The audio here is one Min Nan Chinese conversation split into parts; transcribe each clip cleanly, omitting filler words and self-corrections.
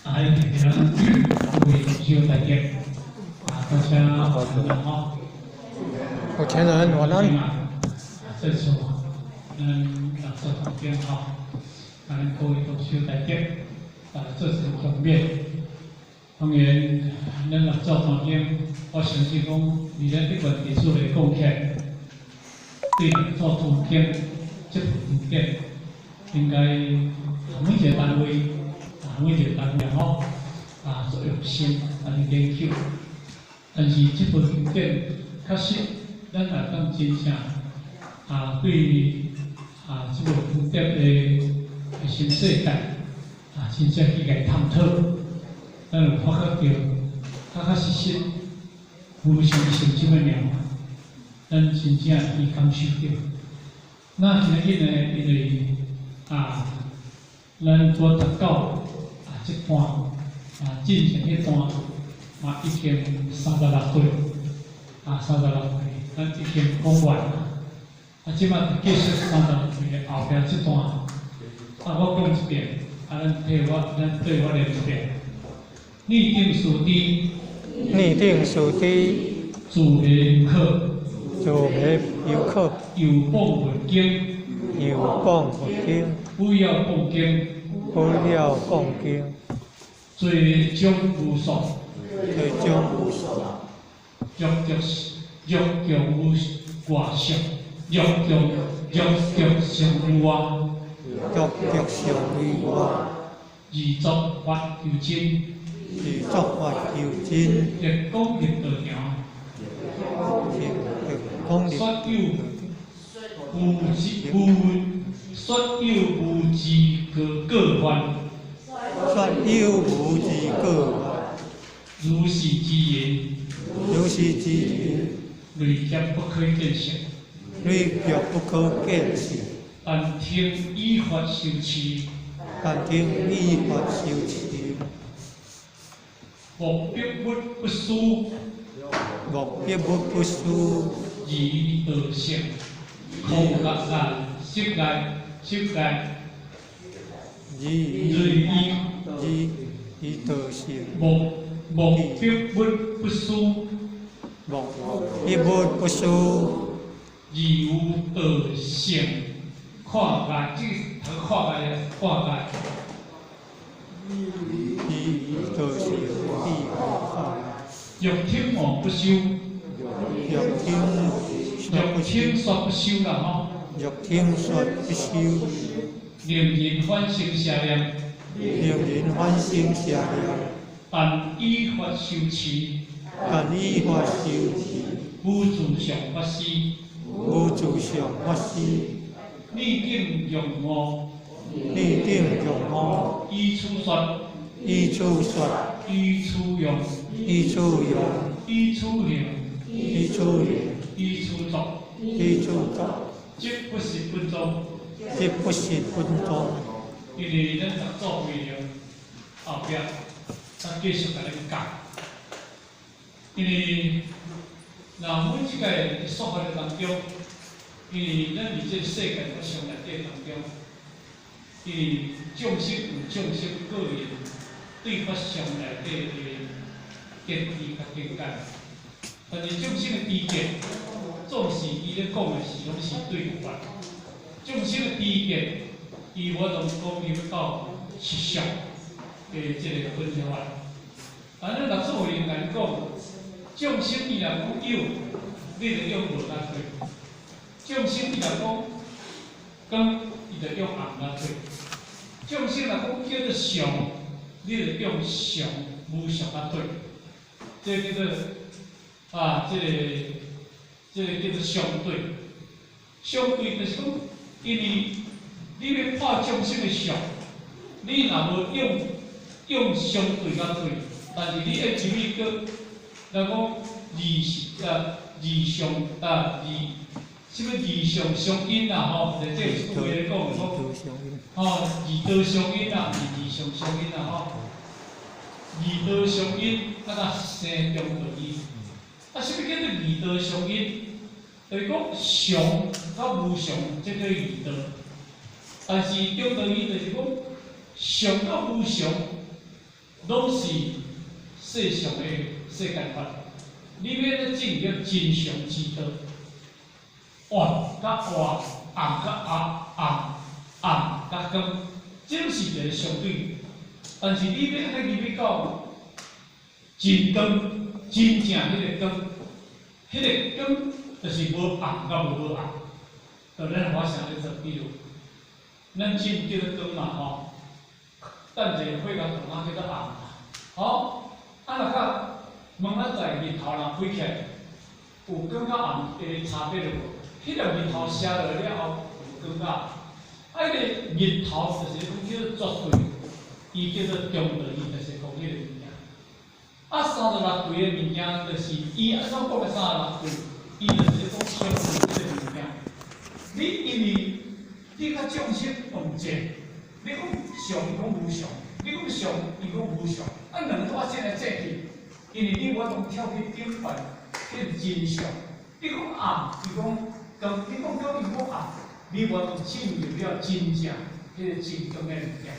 啊，一定咱各位同修大家，啊，大家晚安吼。有錢人晚安。啊，這次咱六祖壇經吼，啊，咱各位同修大家，啊，做成共勉。當然，咱六祖壇經，我相信講，佇咱這份歷史來講起來，對六祖壇經這部經典，應該每一個單位，啊，每一個單位吼，啊，做用心來研究。但是這部經典確實，咱會當真正啊，對啊，這部經典的新世界啊，真正去共探討，咱有發覺著，確確實實無常性這物爾，咱真正去感受著。那今日呢，因為啊，咱拄讀到啊，這段啊，進前彼段嘛已經三十六歲，啊，三十六歲，咱已經講完。啊，這擺繼續三十六歲的後壁這段，啊，我講一遍，啊，咱替我，咱對我念一遍。內定四諦，內定四諦，自迷可，自迷猶可，猶謗佛經，猶謗佛經，不了謗經，不了謗經，最終無數，最終無數，欲著欲強無外相，欲強欲著相於外，欲著相於外，而作法求真，而作法求真，得廣入道場，得廣入說有無知無說有無知過過患，說有無知過患，如是之言，如是之言，累劫不可見性，累劫不可見性。但聽以法修持，但聽以法修持，莫逼不不思，莫逼不不思，而道成，空覺啊，色界色界，而隨意而以道成，莫莫逼不不思，莫逼不不思，而有道成。看界，這個讀看界，看界。以道成以看。欲聽我不修，欲聽欲聽說不修啦吼。欲聽說不修，令人反生邪念，令人反生邪念。但以法修持，但以法修持，無自相法師，無自相法師。內定用悟，內定用悟，以此說，以此說，以此用，以此用，以此行，以此行，以此作，以此作，即不是本宗，即不是本宗。因為咱六祖慧能後壁，咱繼續共恁教。因為若每一個說法的當中，因為咱佇這個世界法相內底當中，因為眾生有眾生個人對法相內底的見地佮見解，但是眾生的知見，總是伊咧講的是攏是對法。眾生的知見，伊無法度講入到實相的這個分析法。但咱六祖慧能共你講，眾生伊若講有，你就用無來對；眾生伊若講光，伊就用暗來對；眾生若講叫做相，你就用常無常來對。這個叫做啊，這個叫做相對。相對就是講，因為你欲破眾生的相，你若無用相對來對，但是你愛入去閣，若講二啊二相啊二，啥物二相相應啦吼，這這有話咧講講，吼二道相應啦，毋是二相相應啦吼，二道相應啊，才生中道義。啊，啥物叫做二道相應？就是講常佮無常，這叫二道。但是中道義就是講常佮無常，攏是世上的世間法。你欲咧進入真相之道，活佮活，暗佮暗，暗暗佮光，這攏是一個相對。但是你欲按呢入去到真光，真正彼个光，彼个光就是無暗佮無暗。就咱我想咧做比如，咱進叫做光嘛吼，等一下火甲動啊叫做暗嘛，吼，啊若較門仔在日頭若開起來，有光佮暗的差別無？彼個日頭射落了後有光佮暗，啊，彼個日頭就是講叫做絕對，伊叫做中道，伊就是講彼個物件。啊，三十六對的物件，就是伊按怎講的三十六對，伊就是講相對這個物件。你因為你佮眾生斷見，你講常，伊講無常；你講常，伊講無常。啊，兩個都爭來爭去，因為你無法度跳去頂懸，彼個真相。你講暗，伊講光；你講光，伊講暗。你無法度進入了真正彼個真光的物件。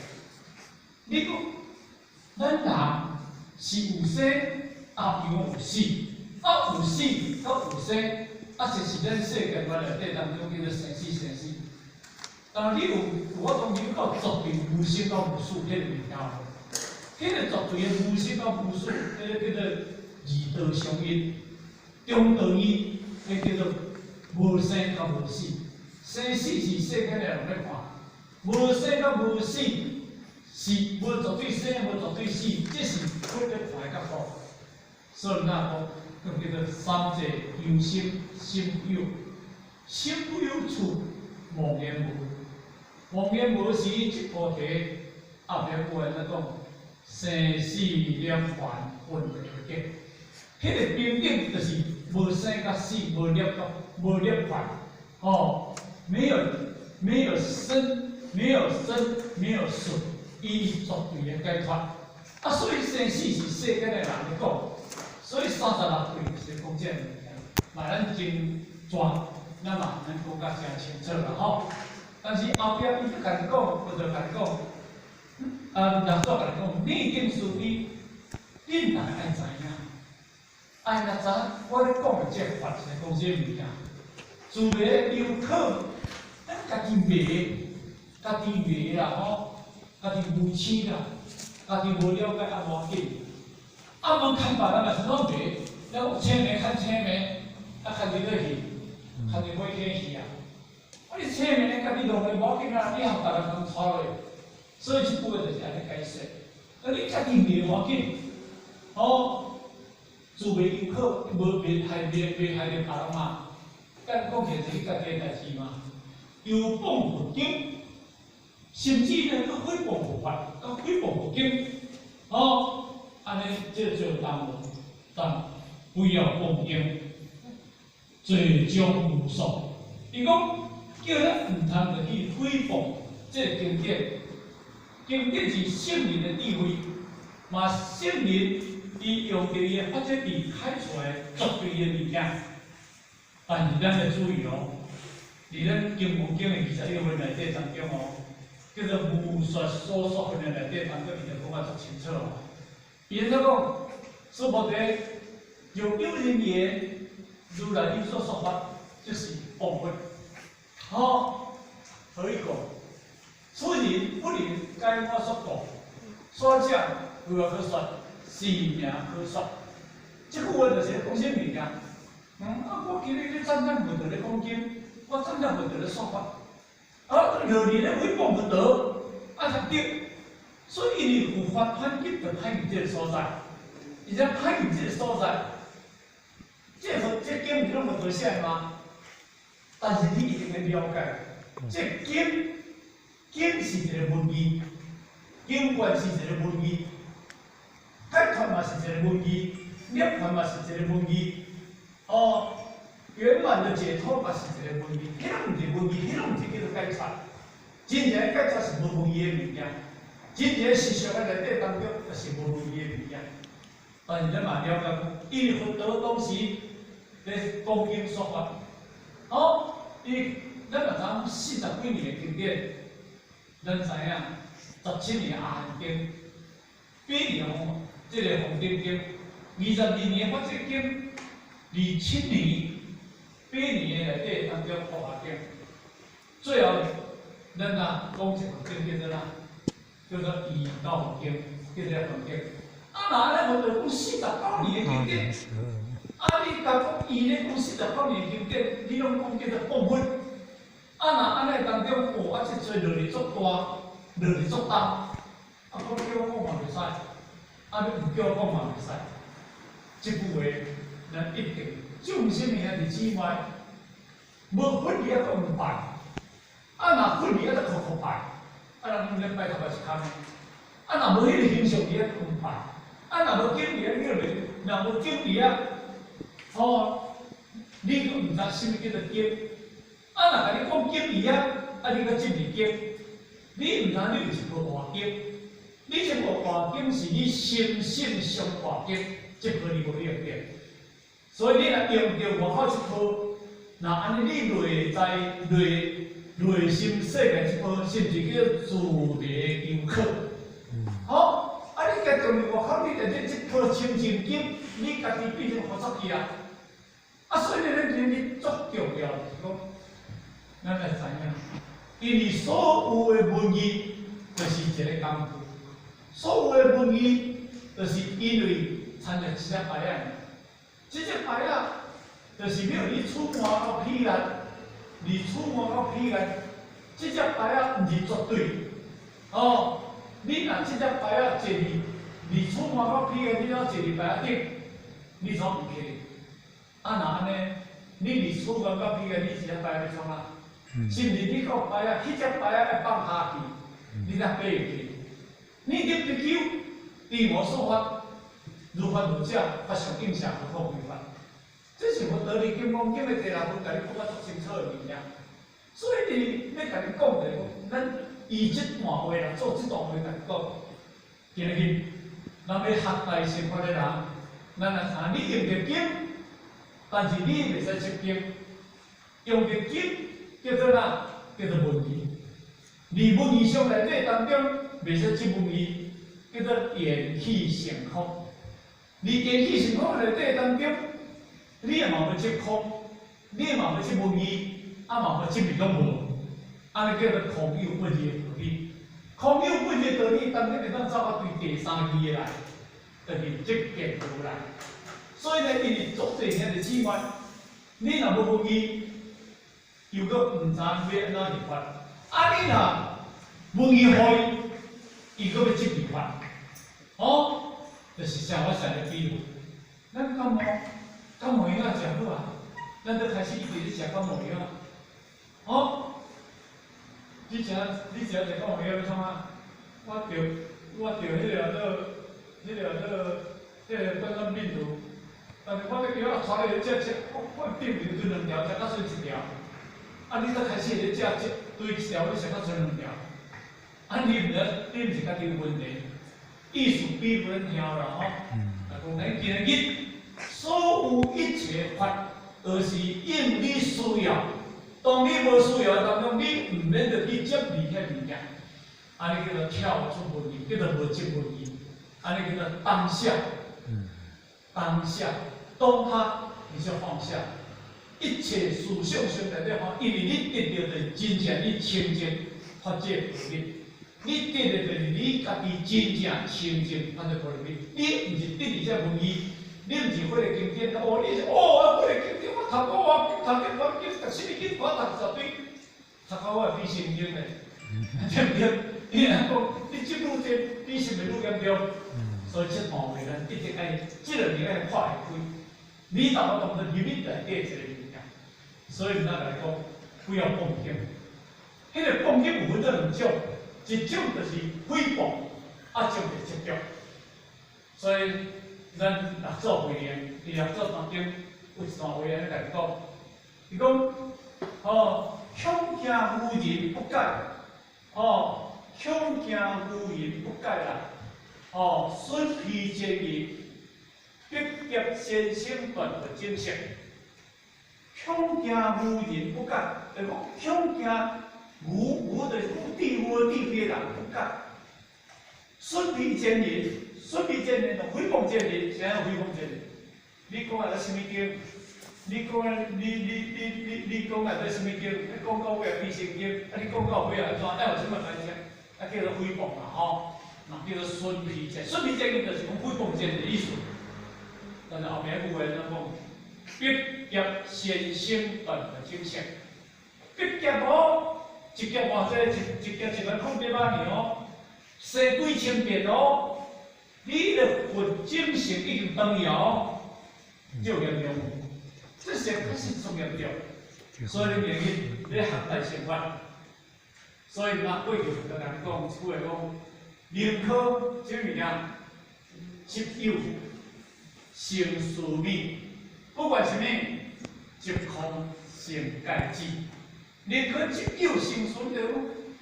你講咱人是有生，啊，伊講有死，啊有死，閣有生，啊，這是咱世間法內底當中叫做生死生死。當然，你有法度入到絕對無生佮無死彼個物件無？彼個絕對的無生佮無死，彼個叫做二道相應，中道義，彼叫做無生佮無死。生死是世間的人咧看，無生佮無死是無絕對生，無絕對死，這是佛咧看的角度。所以咱講，閣叫做三界由心心有，心不有處，妄言無。妄言無時，這菩提後壁有按怎講？生死兩還輪迴境，彼個平等就是無生佮死，無涅槃，無涅槃，吼，沒有生，沒有生，沒有死，伊是絕對的解脫。啊，所以生死是世間的人咧講，所以三十六對就是講這个物件，嘛咱真轉，咱嘛免講甲誠清楚啦吼。但是後壁伊閣共你講，佛就共你講，啊，六祖共你講，內定思維，恁逐个愛知影，愛若知我咧講的這個法是咧講啥物件？自袂有可，咱家己迷，家己迷啦吼，家己無痴啦，家己無了解啊無要緊。啊，無看別人嘛是攏迷，了青暝看青暝，啊牽佇倒去，牽佇火坑去啊！啊，你青暝家己弄的無要緊啊，你予別人通拖落，所以這句話就是按呢解釋。啊，你家己迷無要緊，吼，自袂有可，無袂害袂袂害著別人嘛。咱講起來是你家己的代誌嘛。又謗佛經，甚至呢，閣毀謗佛法，閣毀謗佛經，吼，按呢，這做當無，但不要謗經，罪將無數。伊講叫咱毋通著去毀謗這個經典，經典是聖人的智慧，嘛聖人伊用著伊的法則智開出來絕對的物件。但是咱要注意哦，佇咱經文經的21分內底當中哦，叫做無說所說分的內底當中，伊就講甲足清楚哦。伊按怎講？娑婆提有有人言，如來有所說法，就是謗佛。吼，何以故？此人不能解我說故，所講如何可說？是名可說。這句話就是講啥物件？啊，我今日咧讚歎佛陀咧講經，我讚歎佛陀咧說法，啊，落嚟咧毀謗佛陀，啊才對。所以因為佛法團結就歹佇這個所在，而且歹佇這個所在，這個佛這經是攏佛陀寫的嗎？但是你一定要了解，這經經是一個文字，經觀是一個文字，解脫嘛是一個文字，涅槃嘛是一個文字，哦，圓滿的解脫嘛是一個文字，彼攏毋是文字，彼攏毋是叫做解脫。真正解脫是無文字的物件，真正實相的內底當中，就是無文字的物件。但是咱嘛了解講，因為佛陀當時咧講經說法，哦，伊咱若知40幾年的經典，咱知影17年阿含經，比喻的方梵頂經，22年法界經，27年、8年的內底當中法華經，最後咱啊講一部經叫做啥？叫做圓教經，叫做梵經。啊，若按呢，我就講49年的經典。啊，你共講伊咧講四十九年的經典，你攏講叫做謗佛。啊，若按呢當中，哦，啊，這濟落去足大，落去足重，啊，講叫我講嘛袂使，啊，你毋叫我講嘛袂使。這句話，咱一定眾生兄弟姊妹，無佛你猶閣毋拜，啊，若佛你猶閣叩叩拜，啊，人攏咧拜頭一空的，啊，若無彼个形象，你猶閣毋拜，啊，若無經你猶叫袂，若無經你啊，哦，你閣毋知啥物叫做經，啊，若共你講經義啊，啊，你閣執著經，你毋知你有一部大經，你這部大經是你心性上大經，這部你無用著，所以你若用著外口這部，若按呢你內在內內心世界這部，甚至叫做自迷求考。好，啊，你家用外口，你就這部清淨經，你家己變成佛出去啊！啊，所以呢，咱今日足重要，就是講，咱來知影，因為所有的文字就是一个工具，所有的文字就是因為參像一隻牌仔，這隻牌仔就是要你出外到彼岸，離出外到彼岸，這隻牌仔毋是絕對，哦，你若這隻牌仔坐佇離出外到彼岸，你了坐佇牌仔頂，你總毋去。啊，若按呢，你離出外到彼岸，你這隻牌仔欲創啥？甚至你到牌仔，彼隻牌仔愛放下去，你才爬會去。你得比丘，離無所法，如法如者，法上應下，何況非法？這是佛陀佇《金剛經》的第六部，共你講甲足清楚的物件。所以，佇欲共你講就是講，咱以這段話來做這段話共你講。今日咱欲學大乘法的人，咱來看你用著經，但是你袂使執經，用著經叫做啥？叫做文字。佇文字上內底當中，袂使執文字，叫做緣起性空。佇緣起性空內底當中，你也嘛欲執空，你也嘛欲執文字，啊嘛欲執物攏無，按呢叫做空有不二的道理。空有不二的道理，當中會當走到對第三義的來，就是這見道來。所以呢，因為足濟兄弟姊妹，你若無文字，又閣毋知欲按怎入法，啊你若文字予伊，伊閣欲執入法，哦，就是像我上個比喻，咱感冒，感冒藥食好啊，咱就開始一直咧食感冒藥，哦，你食食感冒藥欲創啥？我著彼個冠狀病毒，但是我這藥仔帶咧食食，我頂面對兩條，食到剩一條，啊，你才開始咧食食，對一條你食到剩兩條，啊，你毋知，你毋是家己有問題，意思比不恁聽啦吼。啊，講咱今日所有一切法，都是應你需要。當你無需要當中，你毋免著去執著彼物件，按呢叫做跳出問題，叫做無執問題，按呢叫做當下，當下當下你就放下一切思想上內底吼，因為你得著就是真正你清淨法界波羅蜜，你得著就是你家己真正清淨法界波羅蜜，你毋是得佇這文字，你毋是彼個經典哦，你是哦，彼個經典我讀過我讀經我經讀啥物經，我讀十堆，讀到我會比聖經咧，對毋對？你若講你執愈濟，比是袂愈嚴重？所以這段話咱一定愛，這兩個愛看會開。你若無當做入去內底一個物件，所以咱來講，不要謗經。彼個謗經有分做兩種，一種就是誹謗，啊，一種就是執著。所以咱六祖慧能佇六祖壇經有一段話按呢共講，伊講：哦，恐驚愚人不解，哦，恐驚愚人不解啦，哦，損彼前言，逼劫先生斷佛正識。恐驚愚人不解，就是講恐驚愚愚就是講智愚智慧的人不解。損彼前言，損损彼見呢，就誹謗見呢，啥叫誹謗見呢？你講啊，啥物經？你講啊，你講啊，這啥物經？你講到尾啊變成經，啊你講到尾啊按怎？愛有啥物來聽？啊叫做誹謗啦吼，那叫做損彼見。損彼見就是講誹謗見的意思。但是後壁句話怎講？彼劫先生斷絕種性，彼劫哦，一劫偌濟，一劫1萬零八百年哦，生幾千遍哦，你的佛種性已經動搖，這有嚴重無？這是確實足嚴重，所以你明去你學大乘法，所以咱過去就共你講一句話講，寧可啥物件，執有成事物，不管啥物，執空成蓋子。寧可執有成事物，就是講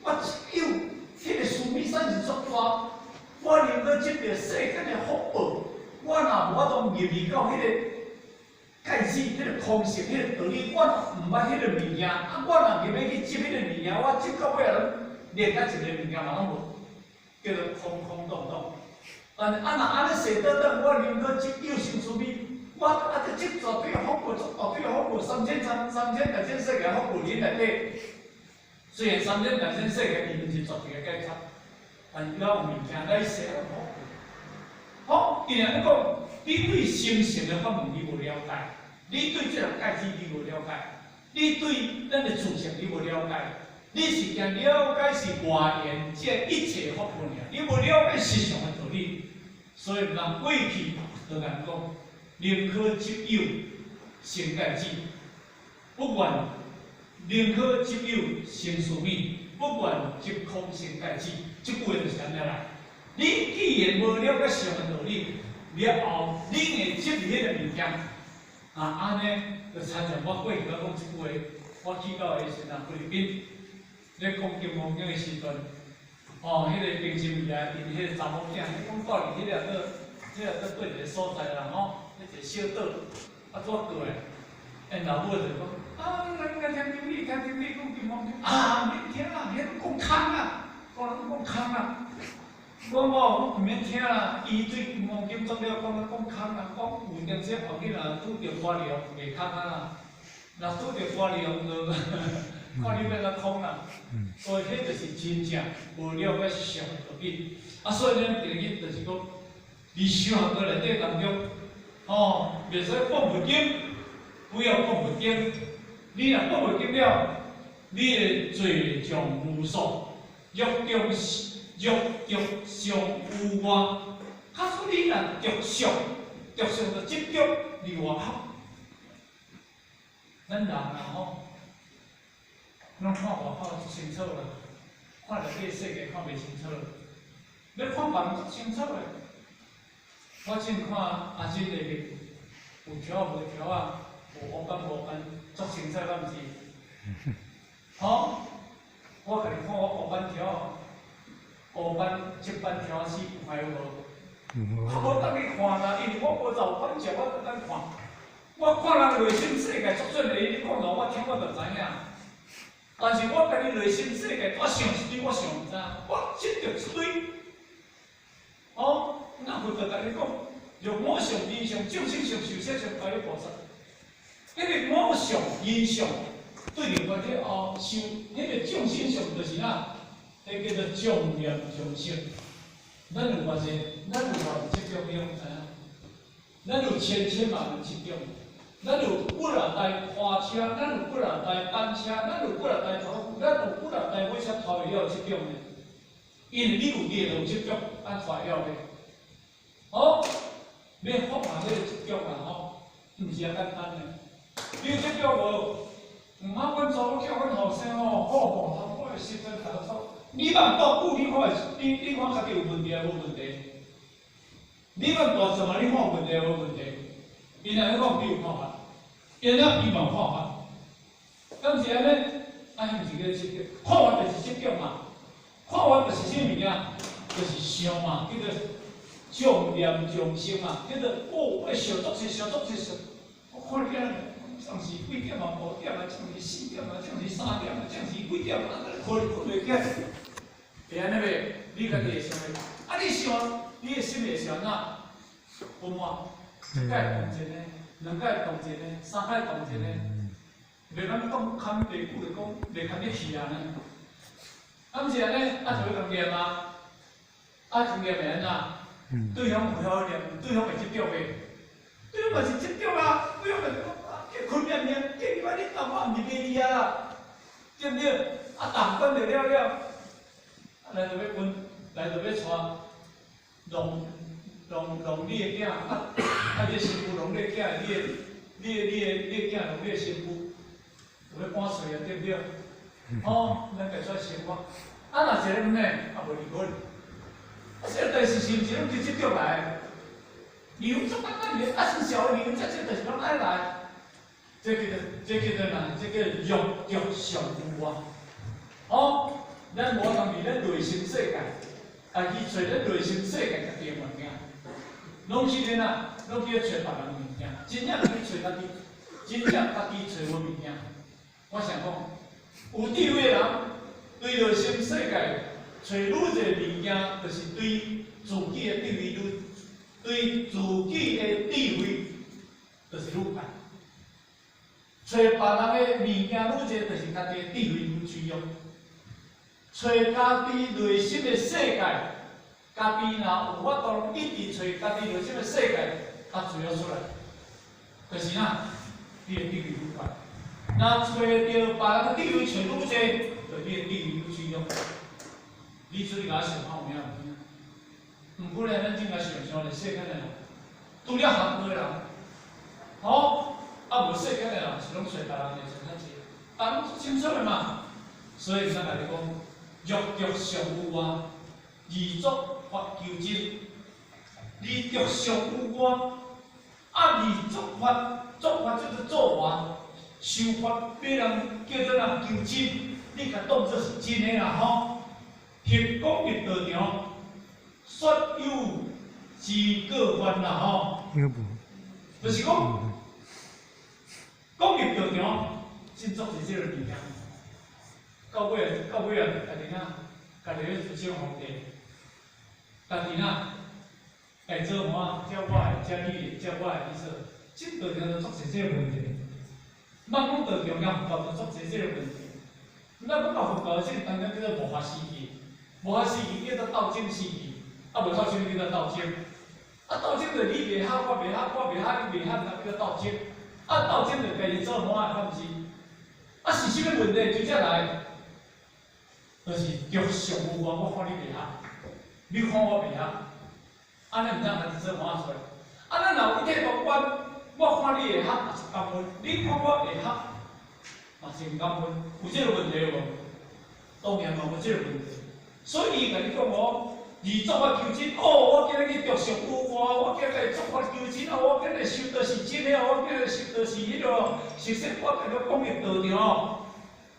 我執有彼個事物產生足大，我寧可執著世間的福報，我若無法度入去到彼個蓋子、彼個空性、彼個道理，我若毋捌彼個物件，啊，我若入欲去執彼個物件，我執到尾仔攏連甲一个物件嘛攏無，叫做空空洞洞。但是啊，若按呢踅倒轉，我寧可執有成事物，我啊這執絕對福報，足大對福報，三千三三千大千世界福報林內底，雖然三千大千世界伊毋是絕對的解脫，但是了有物件來踅福報。好，伊若講，你對心性的法門你無了解，你對這個蓋子你無了解，你對咱的自性你無了解，你是驚了解是外緣這一切福報爾，你無了解實相的道理，所以人過去就共講，寧可執有成蓋子，不願寧可執有成事物，不願執空成蓋子，這句話就是按呢啦。你既然無了解相的道理，了後你會執佇彼个物件，啊，按呢就親像我過去我講這句話，我去到的時陣菲律賓咧講金剛經的時陣，哦，彼个平心而來，𪜶彼个查某囝，伊講住佇彼个做，彼个做佗一个所在啦吼，彼一个小島，啊怎過來？𪜶老母就講，啊，咱來聽經理，聽經理講金剛經，啊，免聽啦，彼攏講空啊，講攏講空啊。我哦，我毋免聽啦，伊對金剛經做了講講空啊，講有當時後日若拄著花蓮袂空啊啦，若拄著花蓮就看你欲按怎空啦。所以彼就是真正無了解相的道理。啊，所以咱第二就是講，佇修學過內底當中，哦，袂使講佛經，不要講佛經。你若講佛經了，你會罪障無數，欲中欲著相於外。假使你若著相，著相就執著佇外口。咱人啊吼，攏看外口足清楚啦，看內底世界看袂清楚。欲看別人足清楚的，我正看阿珍的面，有條無條啊，有烏斑無斑，足清楚敢毋是？吼，我家己看我烏斑條，烏斑、白斑條絲有看有無？無當去看啦，因為我無走斑食，我當看。我看人內心世界足準的，你講落我聽我就知影。但是我家己內心世界，我想一堆，我想毋知，我執著一堆。哦，那佛就共你講，若我相、人相、眾生相、壽者相、皆有菩薩。彼个我相、人相，對輪迴了後，想彼个眾生相就是啥？彼叫做眾念眾生。咱有偌濟？咱有偌濟執著，你攏知影？咱有千千萬萬執著。咱有幾若台花車，咱有幾若台單車，咱有幾若台拖拉，咱有幾若台火車拖會了執著呢？因為你有你的執著，按拖會了袂？哦，欲放下這個執著啦吼，毋是遐簡單的。你有執著無？毋通阮查某囝，阮後生吼，好吼，我的時陣頭錯。你問多久？你看你看家己有問題抑無問題？你問大什麼？你看有問題無問題？伊若講你有看法，伊若伊嘛有看法，敢是按呢？啊，彼毋是叫執著，看法就是執著嘛。看法就是啥物件？就是想嘛，叫做眾念眾生嘛，叫做哦，愛想足濟，想足濟想。我看你按呢，上是幾點啊？5點啊？上是4點啊？上是3點啊？上是幾點啊？困困袂起來，會按呢袂？你家己會想袂？啊，你想，你的心會是按怎？分我一擺動一个，兩擺動一个，三擺動一個，袂敢講堪袂久就講袂堪得去啊呢。啊，毋是按呢，啊就欲共念啊，啊共念會按怎？對方有曉念，對方會執著袂？對方嘛是執著啊，對方就是講啊，叫困念念，叫伊你當我毋是賣你啊啦，對毋對？啊，逐管就了了，啊來就欲分，來就欲娶，弄弄弄你的囝，啊啊你的新婦弄你的囝，你的你的你的你的囝弄你的新婦，就欲趕喙啊，對毋對？吼，咱家出來生活，啊若一个毋呢，啊無離婚，啊這個代誌是毋是攏直接著來？理由足簡單個，啊算社會理由，這這就是攏愛來。這叫做這叫做哪？這叫欲著相有啊！哦，咱無法度佇咱內心世界，家己揣咱內心世界家己的物件，攏去咧哪？攏去咧揣別人的物件，真正去揣家己，真正家己揣無物件。我想講，有智慧的人對內心世界揣愈濟物件，就是對自己的智慧愈，對自己的智慧就是愈懸。揣別人的物件愈濟，就是家己的智慧愈脆弱。揣家己內心的世界，家己若有法度一直揣家己內心的世界，較追了出來，就是哪，你的智慧愈懸。若揣著別人的智慧揣愈濟，就你的智慧愈脆弱。你出去共我想看有影無影？毋過咧，咱正來想象咧，世間的人，除了學過的人，吼，啊無世間的人是攏揣別人的揣較濟，啊攏足清楚的嘛。所以咱共你講，欲著相有我，二作法求真。二著相有我，啊二作法，作法就是做法，修法，俾人叫做哪求真，你共當做是真的啦吼。翕講入道場，說有之過患啦吼，就是講講入道場，真足濟這个物件。到尾到尾啊，家己哪，家己咧做小皇帝，家己哪，會做啥？照我的，照你的，照我的意思。進道場就足濟這个問題。莫講道場，連佛教就足濟這個問題。咱講到佛教，這個當中叫做末法時期，末法時期叫做鬥爭時期，啊無鬥爭叫做鬥爭。啊鬥爭就你袂合，我袂合，我袂合，你袂合，那叫做鬥爭。啊鬥爭就家己做滿的，敢毋是？啊是啥物問題？就這來，就是著相有我，我看你袂合，你看我袂合，按呢毋通家己做滿出來。啊咱若有一體無關，我看你會合，也是感恩；你看我會合，嘛是感恩。有這個問題無？當然嘛有這個問題。所以伊共你講哦，二作法求真，哦，我今日去著相有我，我今日作法求真啊，我今日修道是真的，我今日修道是彼个，實際我共你講入道場。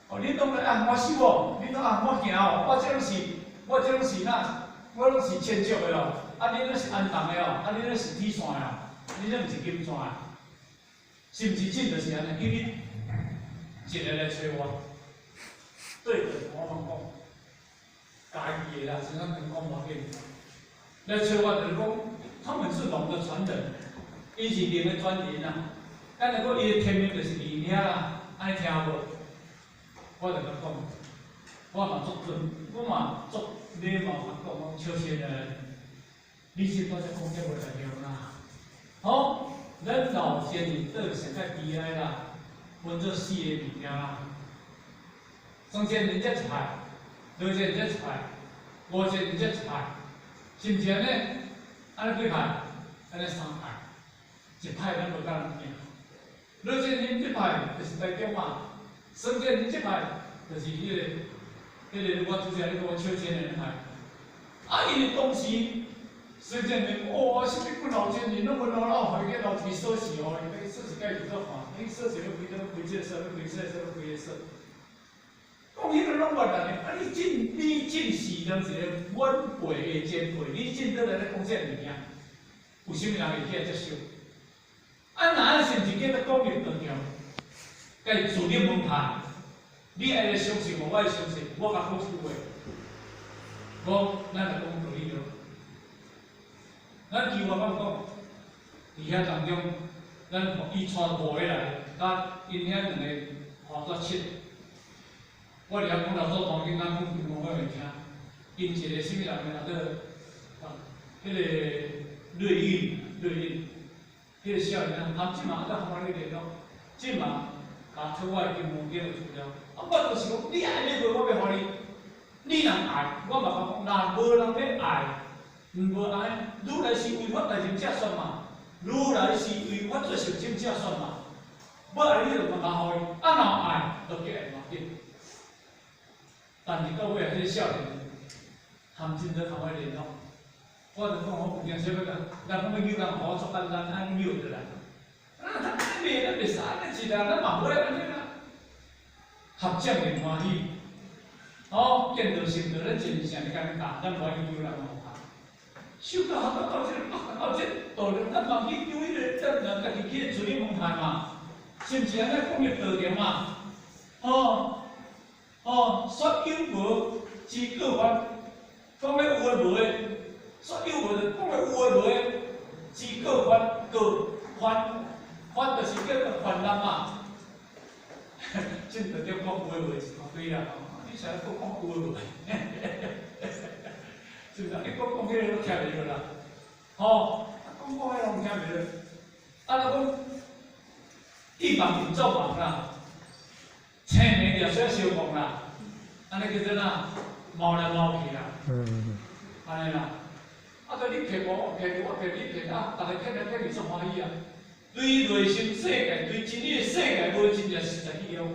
哦，恁攏來按我修哦，恁攏按我行哦，我這攏是，我這攏是哪？我攏是千石的哦，啊，恁攏是安銅的哦，啊，恁攏是鐵線的哦，恁這毋是金線的，是毋是真就是按呢？叫你一個來揣我，對的，我攏講，家己的啦，先生講無要緊。來揣我就是講，他們是龍的傳人，伊是龍的傳人啊。咱若講伊的天命就是佇遐啦，按呢聽無？我就共講，我嘛足尊，我嘛足禮貌共講，講小仙人，你這拄才講這無內容啦。好，咱老先人倒上較悲哀啦，分做四個物件啦。桑仙人這一派，羅仙人這一派，吳仙人這一派，是毋是按呢？按呢幾派？按呢三派，一派咱無共人行。羅仙人這派就是台中嘛，桑仙人這派就是彼個我拄才咧講小仙人派。啊，因為當時桑仙人，哦，啥物阮老先人攏阮老老予伊留一支鎖匙予伊，彼鎖匙蓋去做看，彼鎖匙欲開欲開這個鎖，欲開這個鎖，欲開彼個鎖。講彼個攏越南的，啊！你進是人一個晚輩的前輩，你進倒來咧講這個物件，有啥物人會起來接受？啊，若按是毋是叫做講入道場，共伊自立門派，你愛來相信無？我愛相信，我共講一句話，講咱來講道理著。咱求我講講，佇遐當中，咱伊帶五个來，佮𪜶遐兩個化做七個。我佇遐講老祖宗，囡仔講講我會聽。𪜶一個啥物人名做啊？彼個瑞應，瑞應，彼個少年啊，他這馬在互我咧聯絡，這馬共託我的金剛經的資料。啊，我就是講，你愛欲無，我欲予你。你若愛，我嘛共講，若無人欲愛，毋無愛，如來是為法大眾才說嘛，如來是為法做聖眾才說嘛。欲愛你就嘛共予伊，啊若愛，就結緣無緊。但是到尾啊，彼個少年含真多共我聯絡，我就講我有件啥物共，人講欲救人，予我足簡單，按呢扭就來。啊，咱袂咱袂使按呢一啦，咱嘛無愛按呢啦。合掌便歡喜，哦，見道成道，咱真正咧共教，咱無愛去救人哦。修到學到這個，到這道理，咱嘛去救彼個，咱人家己去處理問題嘛，是毋是按呢講入道場嘛？哦，哦，說有無之過患，講咧有的無的，說有無就講咧有的無的，之過患過患，患就是叫做泛濫嘛。真道中講有的無的是大堆啦，你啥閣講有的無的？是毋是？你閣講彼个攏聽袂著啦，吼，講講彼攏聽袂著。啊，若講一夢變做夢啦，青暝掠水相夢啦，按呢叫做哪？貓來貓去啦，按呢啦。啊，閣你騙我，我騙你，我騙你騙啊，逐个騙來騙去足歡喜啊。對內心世界，對真理的世界無真正實在去了解。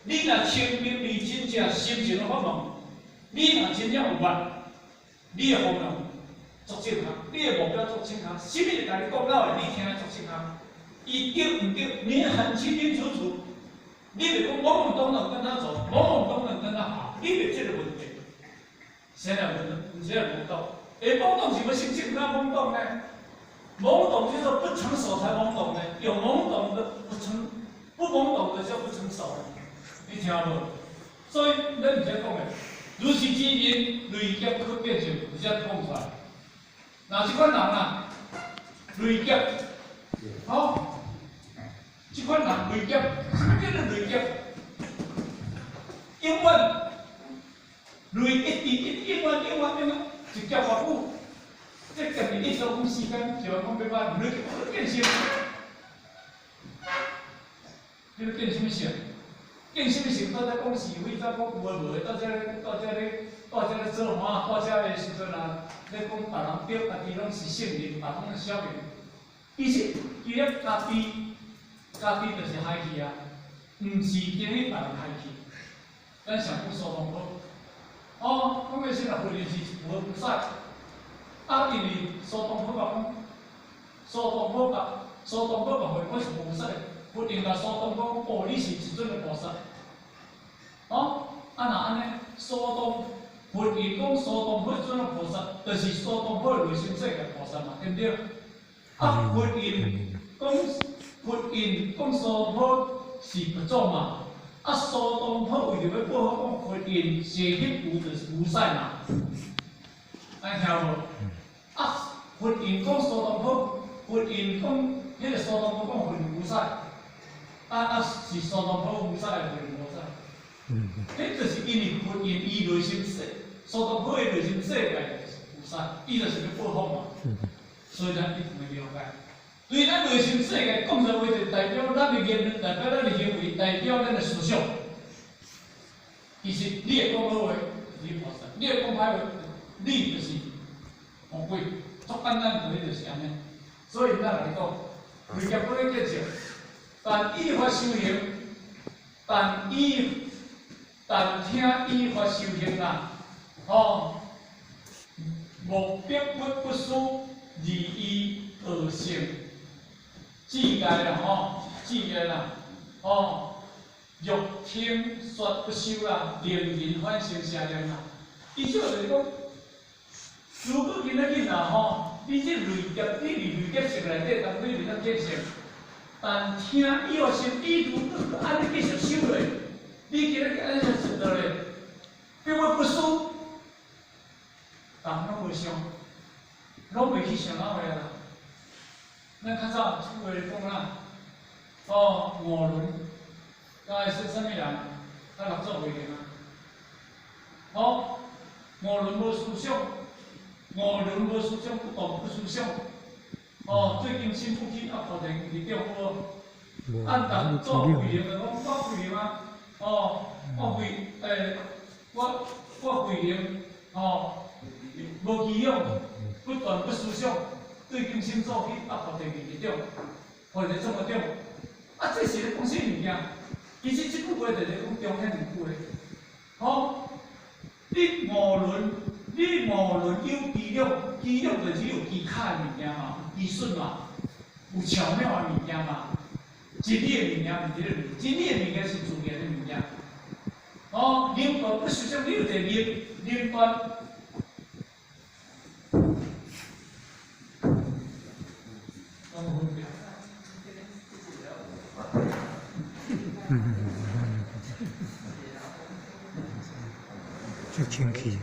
你若清明離真正心情的法門，你若真正有捌，你的方向足正確，你的目標足正確，啥物共你講了的，你聽得足正確。伊對毋對，你很清清楚楚。你袂講懵懵懂懂跟他走，懵懵懂懂跟他跑，你袂這個問題。誰來問？誰來懵懂？欸，懵懂是欲成熟哪懵懂呢？懵懂就是說不成熟才懵懂呢，有懵懂的不成，不懵懂的就不成熟。你聽無？所以咱毋使講的，如是之因累劫可變成，直接講出來。若這款人啊，累劫，好，這款人累劫，啥物叫做累劫？永遠累一直一永遠永遠永遠一劫偌久？這劫是一周講時間，一萬講八萬，累劫可變成，你欲變啥物性？變啥物性？到底講是非，再講有的無的，到這咧，到這咧，到這咧做法，到這个時陣啊，咧講別人對，家己攏是聖人，別攏是小人。其實，伊咧家己，家己就是害去啊，毋是經去別人害去。咱想講蘇東坡，哦，講的是若佛是佛菩薩，啊，因為蘇東坡共講，蘇東坡共蘇東坡共回講是菩薩的，佛定共蘇東坡講，哦，你是一尊的菩薩。哦，啊若按呢，蘇東佛伊講蘇東坡尊的菩薩，就是蘇東坡的內心世界菩薩嘛，對毋對？啊，佛因講佛因講蘇東坡是佛祖嘛，啊，蘇東坡為著欲報復講佛印是彼有就是無屎嘛，按呢聽無？啊，佛印講蘇東坡，佛印講彼個蘇東坡講佛印無屎，啊啊是蘇東坡無屎，還是佛印無屎？彼就是因為佛印伊內心世，蘇東坡的內心世界就是無屎，伊就是欲報復嘛。所以咱一定欲了解，對咱內心世界講出話，就代表咱的言論，代表咱的行為，代表咱的思想。其實你會講好話，就是菩薩；你會講歹話，你就是魔鬼。足簡單道理就是按呢。所以咱來講，累劫不咧結束，但依法修行，但依但聽依法修行啦，吼，莫逼不不思。二依惡性，智界啦吼，智界啦，吼，欲聽說不修啦，令人反生邪念啦。意思就是講，如果今仔日啦吼，你這累劫，你佇累劫性內底，當你袂當見性，但聽依法修，你如果按呢繼續修落，你今仔日按呢修落咧，逼我不輸，人攏無想。攏袂去想到的啊。咱較早這句話講啦，哦，五輪，該說啥物人？佮六祖慧能啊。哦，五輪無思想，五輪無思想，不動不思想。哦，對境心不起，啊，菩提佇中無？按六祖慧能就講，我慧能啊，哦，我慧，我慧能，哦，無起想，不斷不思想，對境心所起，啊，菩提佇中，菩提怎麼中？啊，這是咧講啥物件？其實這句話就是講中遐爾句話，吼，你五輪，你五輪有伎倆，伎倆就是有技巧的物件嘛，有技術嘛，有巧妙的物件嘛。真理的物件毋是這個，真理的物件是自然的物件。哦，能斷不思想，你有一個能能斷。有分別？足清氣。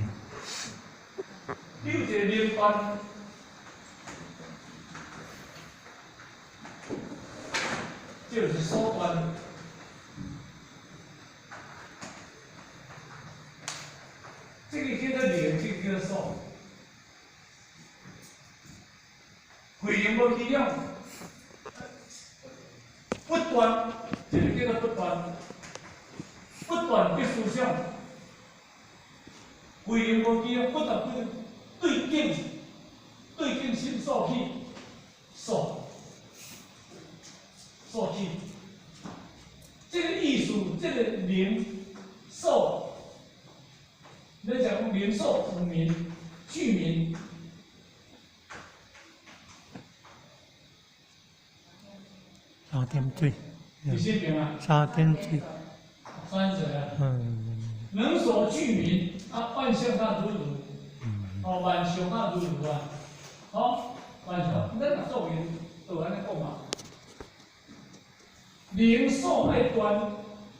你有一個能斷，這就是所斷。這個叫做能，這個叫做所。慧能無起想，不斷，這個叫做不斷，不斷的思想。慧能無起想，不斷不對境，對境心所起，所所起。這個意思，這個能所，你講能所有名具名。三點水。你這邊啊？三點水。三點水啊。能所具名，啊，萬象那如如，哦，萬象那如如啊，哦，萬象，咱六祖就按呢講嘛。能所愛斷，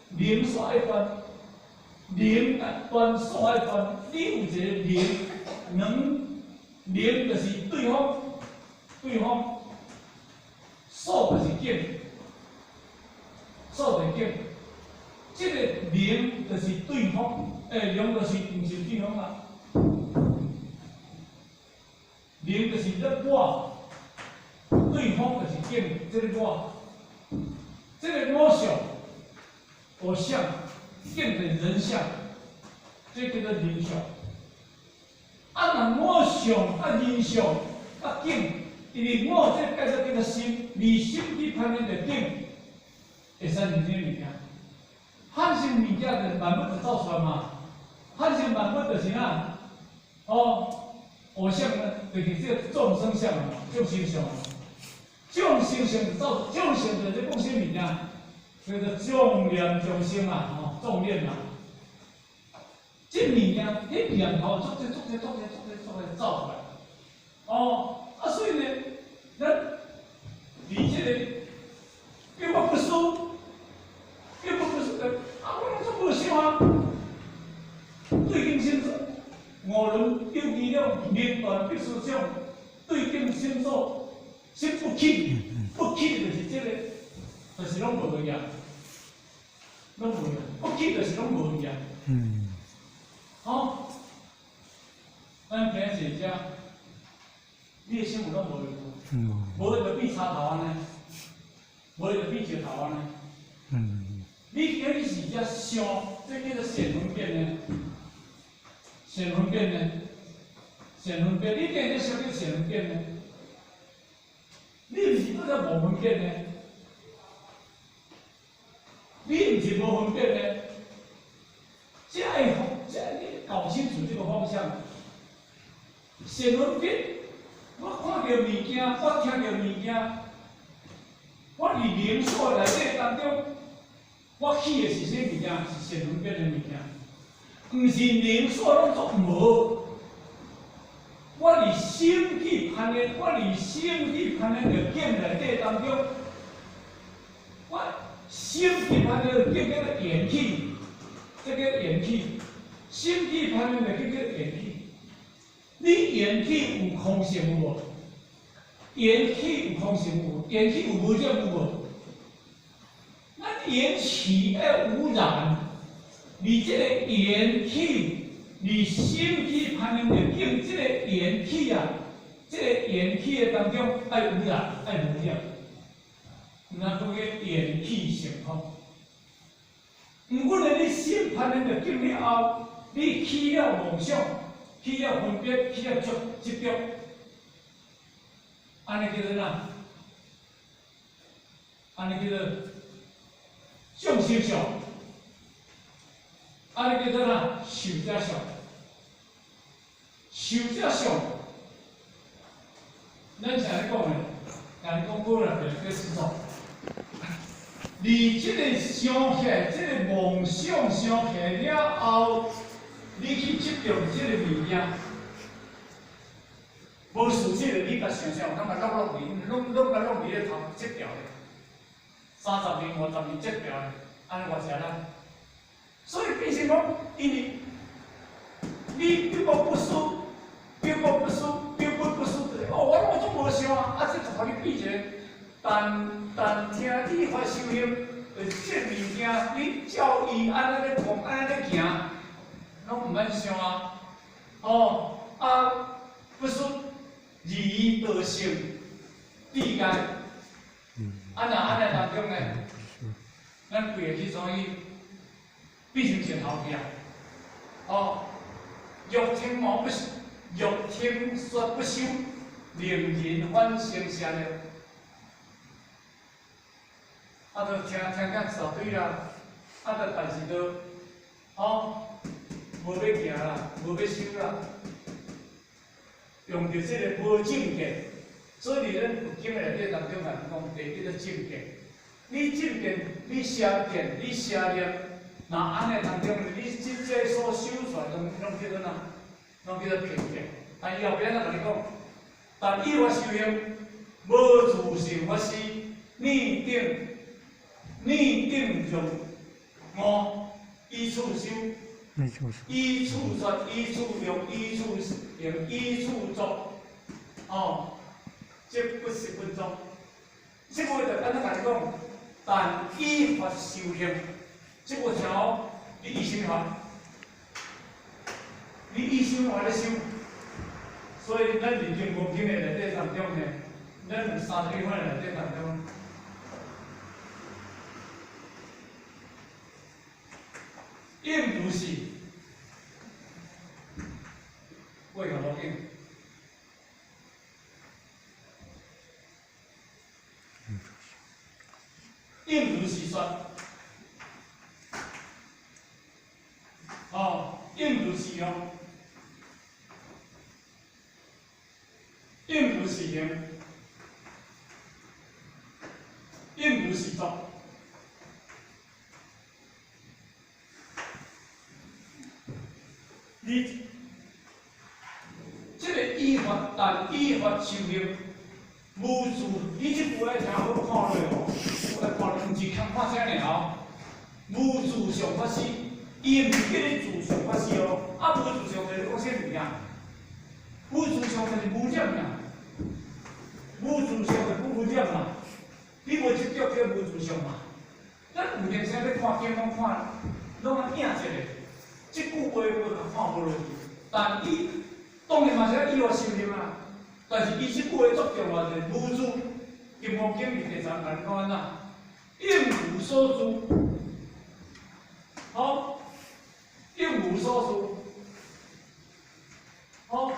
能所愛斷，能愛斷，所愛斷，你有一個能，能，能就是對方，對方，所就是境，所就是境。這個能就是對方，能就是毋是對方啊。能就是咧我，對方就是境，這個我，這個我相，我相，境就是人相，這叫做人相。啊，若我相啊人相啊境，因為我這個叫做叫做心，離心去攀緣著境，會產生啥物件？反生物件就萬物就走出來嘛，反生萬物就是啥？哦，偶像呢，就是這個眾生相嘛，眾生相嘛。眾生相就走，眾生就是講啥物件？叫做眾念眾生啊，吼，眾念啊。這物件，彼念頭足濟足濟足濟足濟足濟走出來。哦，啊，所以呢，咱佇這個，叫我不輸，叫我不輸的，啊，我攏總無想啊。對境心所，五輪有伎倆，能斷必思想，對境心所，心不起，不起就是這個，就是攏無去啊，攏無去，不起就是攏無去啊。好，咱今日坐遮，你的心有攏無去無？無就變柴頭按呢，無就變石頭按呢。你今日是遮想，這叫做顯分別呢？顯分別呢？顯分別，你今日想叫顯分別呢？你毋是拄才無分別呢？你毋是無分別呢？這個方，這你搞清楚這個方向。顯分別，我看著物件，我聽著物件，我佇靈所內底當中，我起的是啥物件？是顯分別的物件，毋是靈所攏總無。我佇心去攀緣，我佇心去攀緣著境內底當中，我心去攀緣著境叫做緣起，這叫緣起。心去攀緣著叫做緣起。你緣起有空性有無？緣起有空性有無？緣起有無染有無？咱緣起愛無染，你這個緣起，你心去攀緣著境，這個緣起啊，這個緣起的當中愛無染，愛無染，毋通講叫緣起性空。毋過呢，你心攀緣著境了後，你起了妄想，起了分別，起了執執著，按呢叫做啥？按呢叫做眾生相，按呢叫做啥？壽者相，壽者相，咱是按呢講的，按呢講過啦，就叫清楚。你這個想起來，這個妄想想起來了後，你去執著這個物件，無事實的，你共想想，感覺攏攏去，攏攏共攏佇咧頭執著咧，30年、50年執著咧，按呢偌濟力。所以變成講，因為你並無不輸，並無不輸，並不不輸，就是哦，我攏總無想啊，啊，這就予你比一個，但但聽依法修行，就是這物件，你照伊按呢咧講，按呢咧行，攏毋免想啊。哦，啊，不輸二義道性，智界，啊若按呢當中呢，咱規個去怎去變成石頭去啊？哦，欲聽無不，欲聽說不修，令人反生邪念。啊，就聽聽聽傻對啦，啊，就但是就，哦，無欲行啦，無欲修啦，用著這個無正見，所以佇咱佛經內底當中來講，第一個正見，你正見，你邪見，你邪念，若按呢當中，你這這所修出來，攏攏叫做啥？攏叫做偏見。但伊後壁咱共你講，但依法修行，無自性法師，擬定。擬定用五，依處修，依處說，依處用，依處行，依處作，哦，這不是分鐘。這個就按怎共你講？但依法修行，這個聽好，你依啥物法？你依啥物法咧修？所以咱佇金剛經的內底當中呢，咱有31法內底當中。應如是，過個路徑。應如是說，哦，應如是用，應如是行，應如是作。你這個依法，但依法修行，無自，你這句話聽好看落哦，我來看毋是看看啥爾哦。無自相法師，伊毋是叫你自相法師哦，啊無自相就是講啥物件？無自相就是無染啦，無自相就講無染嘛，你無執著叫無自相嘛。咱有閒時咧看經攏看，攏啊影一下。這句話我較看無落去，但伊當然嘛是愛依法修行啊。但是伊這句話足重要，就是無住，金剛經佇第三共你講按怎？應無所住，好，應無所住，好，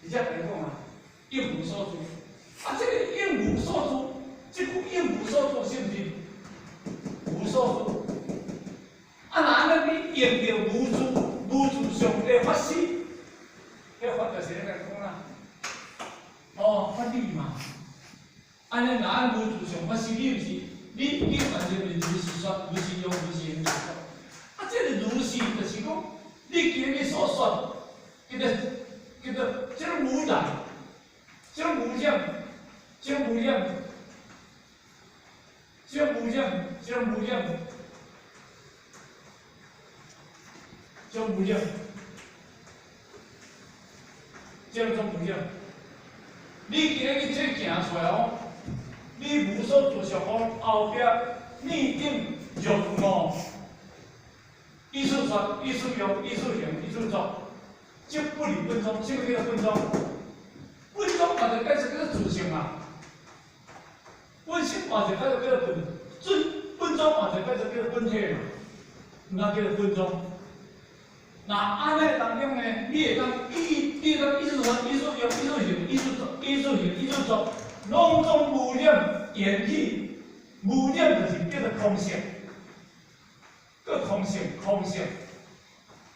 直接共你講啊，應無所住。啊，這個應無所住，這句應無所住是毋是？無所住。啊，若按呢，你用著無住、無住相的法師，彼法就是咧講啦，哦，法理嘛。按呢，若按無住相法師，你毋是，你你反正是如是說，如是用，如是行，如是作。啊，這個如是就是講，你今日所說，叫做叫做這種無染，這種無染，這種無染，這種無染，這種無染。這種無染，這攏總無染。你今日去這行出來哦，你無所住相講後壁內頂若悟，意思說、意思用、意思行、意思作，即不離本宗。什麼叫做本宗？本宗嘛就解釋叫做自性啊。本性嘛就解釋叫做本尊，本宗嘛就解釋叫做本體嘛，毋通叫做本宗。那按呢當中呢，你會當意，你會當意思說、意思用、意思行、意思作、意思行、意思作，攏總無染緣起，無染就是叫做空性，叫空性，空性。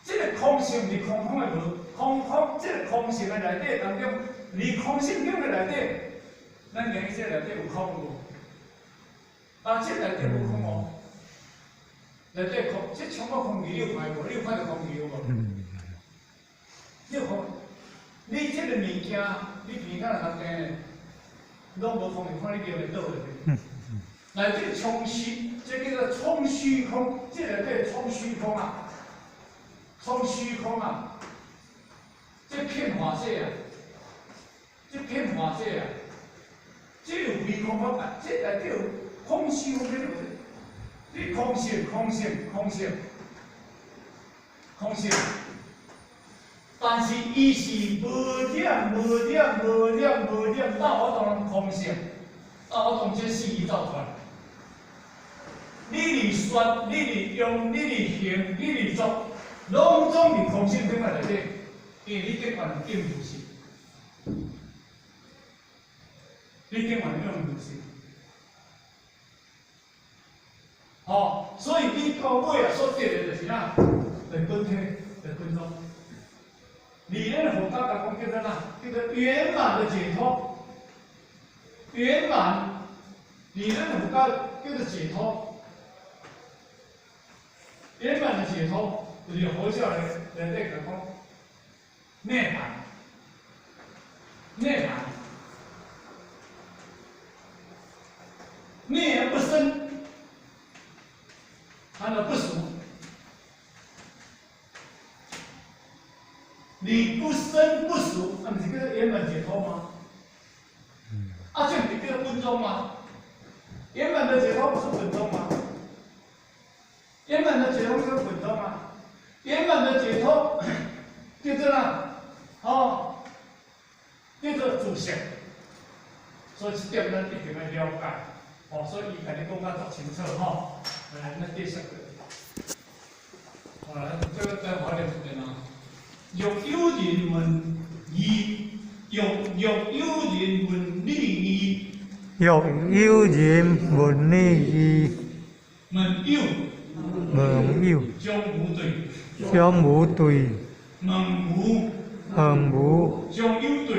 這個空性是空空的無，空空，這個空性的內底當中，離空性境的內底，咱講這內底有空無？啊，這內底無空哦。內底空，這充滿空氣，你有看無？你有看著空氣有無？你有空？你這個物件，你鼻孔若較攏無空氣，看你尿會倒落去。內底充虛，這叫做充虛空，這內底充虛空啊，充虛空啊，這變化者啊，這變化者啊，這有虛空法界，這內底有空虛空變化。你空性，空性，空性，空性，但是伊是無染、無染、無染、無染，到我當空性，到我當這四義走出來。你佇說，你佇用，你佇行，你佇做，攏總佇空性頂內底，因為你頂懸並無實，你頂懸並無實。吼，所以你到尾啊所得的就是啥？就是本體，就是本宗。理論佛家講叫做啥？叫做圓滿的解脫。圓滿，理論佛家叫做解脫。圓滿的解脫，就是佛教來來底講涅槃，涅槃，涅而不生。他的不俗，你不生不死，那不是叫做圓滿解脫嗎？啊，這不是叫做本宗嗎？圓滿的解脫不是本宗嗎？圓滿的解脫是本宗嗎？圓滿的解脫叫做哪？哦，叫做自性。所以這點咱一定要了解。哦，所以伊共你講甲足清楚吼。來，咱繼續。好來，這個再發點時間啊。若有人問義，若若有人問你義，若有人問你義，問有，問有，將無對，將無對，問無，問無，將有對，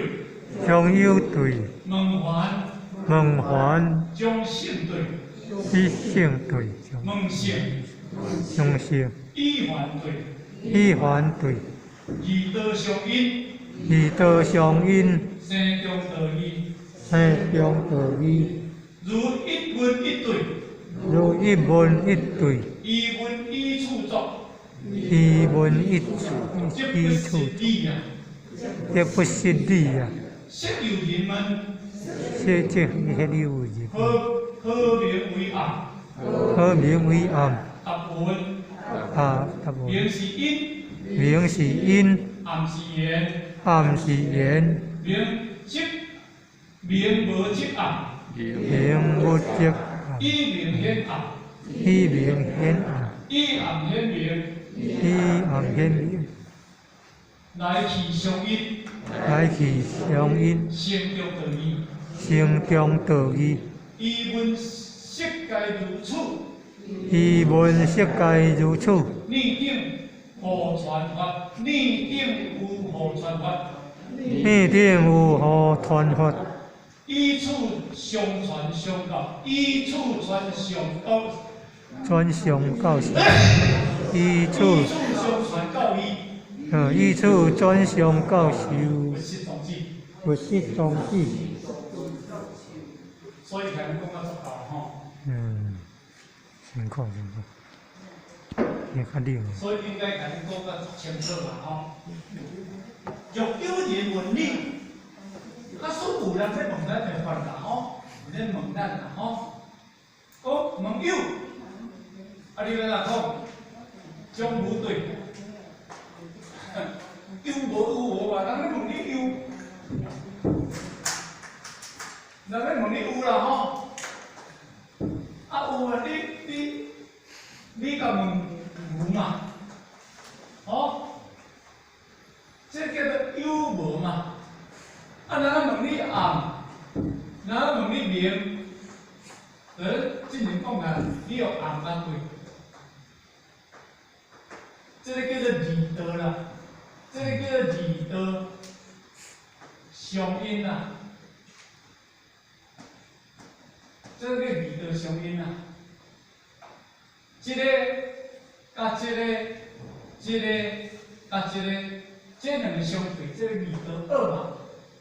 將有對，問還，問還，將性對，以性對，問性，將性，以還對，以還對，二道相應，二道相應，生中道義，生中道義，如一問一對，如一問一對，一問一處作，一問一處，這不是理啊，這不是理啊。昔有人問，昔這彼有人何何名為暗？何名為暗？答問。啊，答問。明是因。明是因。暗是緣。暗是緣。明即明無即暗。明無即暗。以明顯暗。以明顯暗。以暗顯明。以暗顯明。來去相應。來去相應。生中道義。生中道義。伊問色界如此。伊問色界如此。內頂何傳法？內頂有何傳法？內頂有何傳法？以此相傳相教，以此傳上教。傳上教授。以此相傳教義。以此傳上教授。不失宗旨。不失宗旨。所以才能講到足夠吼。辛苦辛苦，也較冷。所以應該共你講甲足清楚啦吼。若有人問你，假使有人欲問咱的法啦吼，有人問咱啦吼，講問有，啊你欲按怎講？將無對，有無有無嘛？人咧問你有，人咧問你有啦吼，啊有啊，你共問無嘛？吼，這叫做有無嘛？啊，人咧問你暗，人咧問你明，之前講啊，你用暗甲對，這个叫做二道啦，這个叫做二道相應啦，這个叫二道相應啦，這个佮這个，這个佮這个，這兩个相對，這个二道二嘛，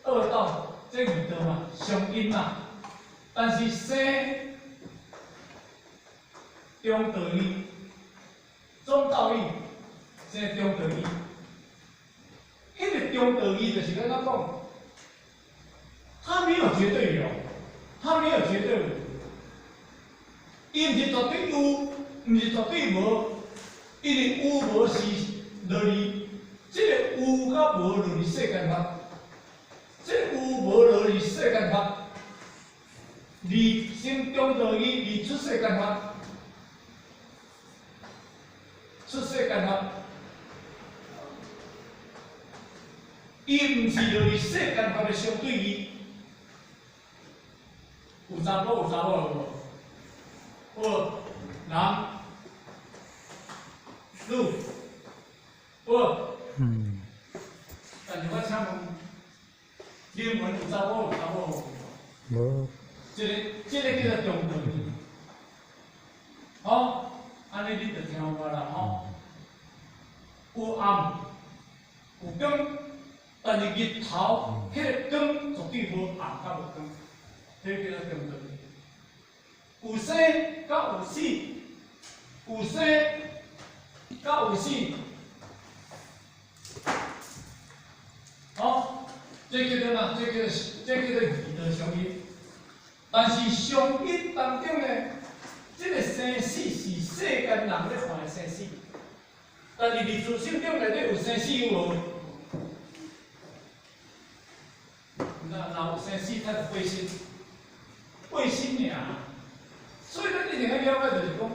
二道，這二道嘛，相應嘛，但是生中道義，中道義，生中道義，彼个中道義就是按怎講？它沒有絕對有，它沒有絕對無，伊毋是絕對有，毋是絕對無，因為有無是落佇，這个有佮無落佇世間法，這個有無落佇世間法，離生中道義，離出世間法，出世間法，伊毋是落佇世間法的相對義。有查某有查某無？有男、女，有。但是我請問，你們有查某有查某無？無。這个叫做中道義。吼，按呢你就聽有啦吼。有暗，有光，但是日頭彼个光絕對無暗佮無光，彼个叫做中道義。有生佮有死，有生佮有死，吼，這叫做啥？這叫做二道相應。但是相應當中呢，這个生死是世間人咧看的生死，但是佇自性中內底有生死有無？若有生死，才是過身，過身爾。所以咱一定愛了解，就是講，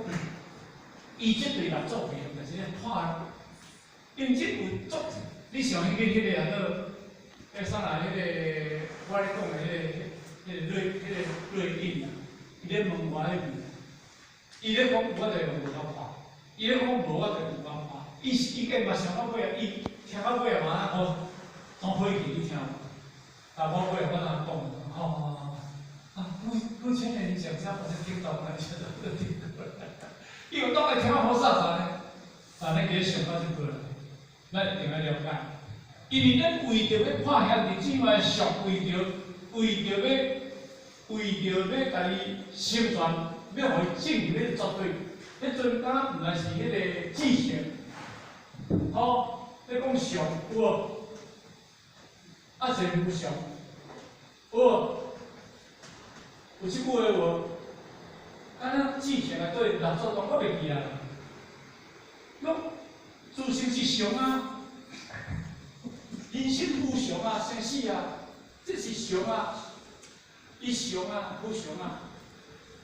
伊這對六祖慧能就是咧看，因這有足，你想彼个啊，做，彼啥啦？彼个我咧講的彼个瑞應啊，伊咧問我彼問題，伊咧講我就用無夠看，伊咧講無我就有夠看，伊伊計嘛想到尾啊，伊聽到尾啊嘛，哦，從火去你聽無？啊，我尾我哪講？吼，啊，目前你講這樣，我就聽懂了，現在都聽懂了。伊有當會聽到好啥啥呢？但咱計想到這個啦，咱一定愛了解。因為咱為著欲看兄弟姊妹相，為著欲共伊成全，欲予伊進入彼個絕對，彼陣敢若毋來是彼個智性，吼，咧講常有無？啊，是無常有無？有這句話無？敢若智性內底六祖宗我袂記啊。講自性是常啊，人生無常啊，生死啊，這是常啊，伊常啊，無常啊。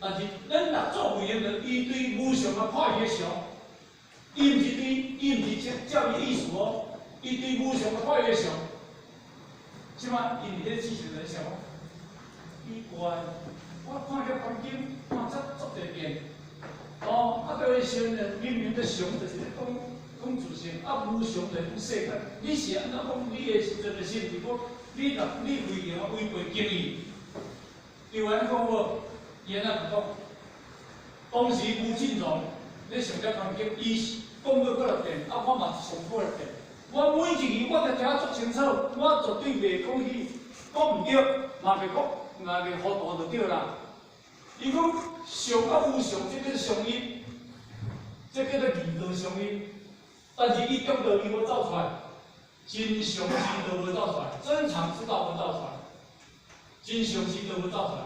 但是咱六祖慧能，伊對無常啊看伊個常，伊毋是照伊意思哦，伊對無常啊看伊個常。這擺伊佇咧智性來想，奇怪，我看遐環境看這足濟變，哦，啊對先明明的常就是咧講講自性，啊無常就是講世間。你是按怎講？你的時陣的心是講，你若你違行違背經義，伊有按怎講無？伊按怎講？當時吳進榮咧上這環境，伊講過幾若遍，啊我嘛上過幾若遍。我每一字我都聽足清楚，我絕對袂講去講毋對，嘛袂講，嘛袂糊塗就對啦。伊講常佮無常，這叫相應，這叫做二道相應。但是伊中道義無走出來，真常之道無走出來，真常之道無走出來，真常之道無走出來。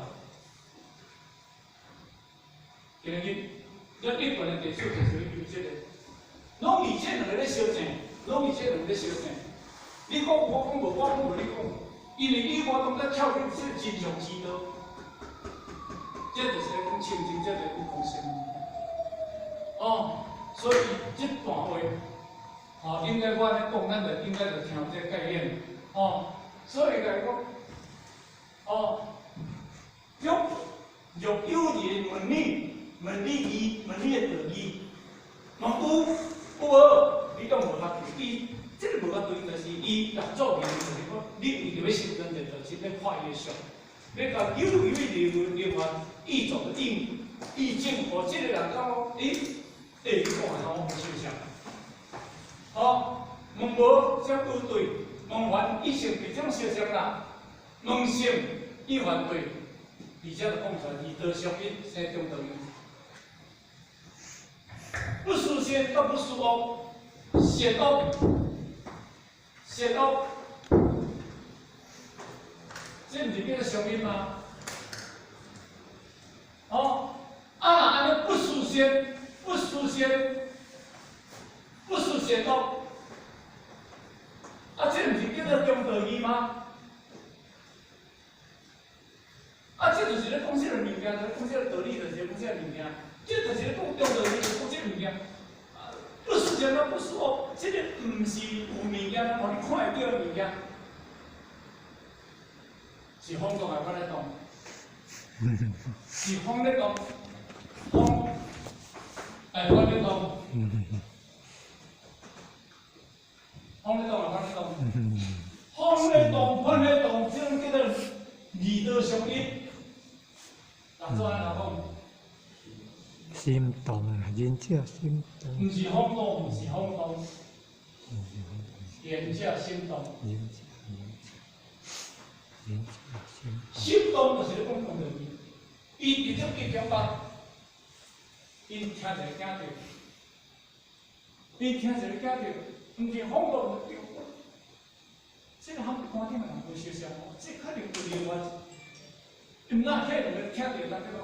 今日咱一般的弟子就是去求這個，攏以這兩个咧相爭，攏以這兩個咧相爭。你講我講無，我講無你講，因為你我當作跳入這個真常之道，這就是咧講清淨，這就是講空性。哦，所以這段話，吼，應該我按呢講，咱就應該就聽這個概念，哦，所以來講，哦，若若有人問你，問你義，問你的道義，問有有無？你講無法度，伊這个無法度，就是伊六祖面就是講，你為著欲修真正就是欲看伊的相，欲共有有另另外意作的意意境，予這个人感覺，欸，欸，你講的吼，我無相像。哦，問無則有對，問凡一性彼種相像啦，問聖亦凡對，而且就講出來，二道相一，生中道義。不思善，倒不思惡，善惡，善惡，這毋是叫做相應嗎？哦，啊若按呢不思善，不思善，不思善惡，啊，這毋是叫做中道義嗎？啊，這就是咧講這个物件，就是講這个道理，就是講這个物件。這就是咧講中道義，就是講這个物件。不思善啊，不思惡，這个毋是有物件，予你看會著的物件，是風動還是風咧動？是風咧動，風還是風咧動？風咧動還是風咧動？風咧動，風咧動，這種叫做二道相一。六祖按怎講？心動，仁者心動。毋是風動，毋是風動。仁者心動。仁者，仁者，仁者心動。心動就是咧講中道義，伊直接伊感覺，𪜶聽一个驚著，𪜶聽一个驚著，毋是風動就對。這个含山頂的人無相像哦，這可能有另外，毋若遐兩个聽著，人就講，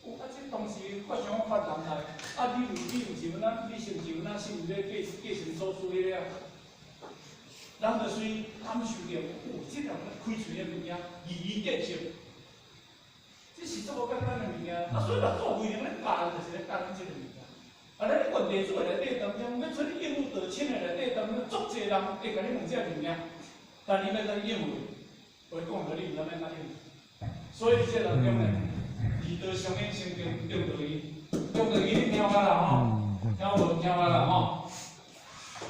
哦，啊，這當時我想講發人來，啊，你有你毋是有哪，你是毋是有哪信咧繼繼承祖師彼个啊？人就隨感受著，哦，這人開喙的物件，義義見證，這是足無簡單的物件。啊，所以六祖為了咧教，就是咧教咱這个物件。啊，咱咧問弟子的內底當中，欲出去應付道親的內底當中，足濟人會共你問這个物件，但你欲怎應付？話講予你毋知欲按怎應付。所以這當中呢，二道相應生中中道義，中道義你聽捌啦吼？聽無？聽捌啦吼？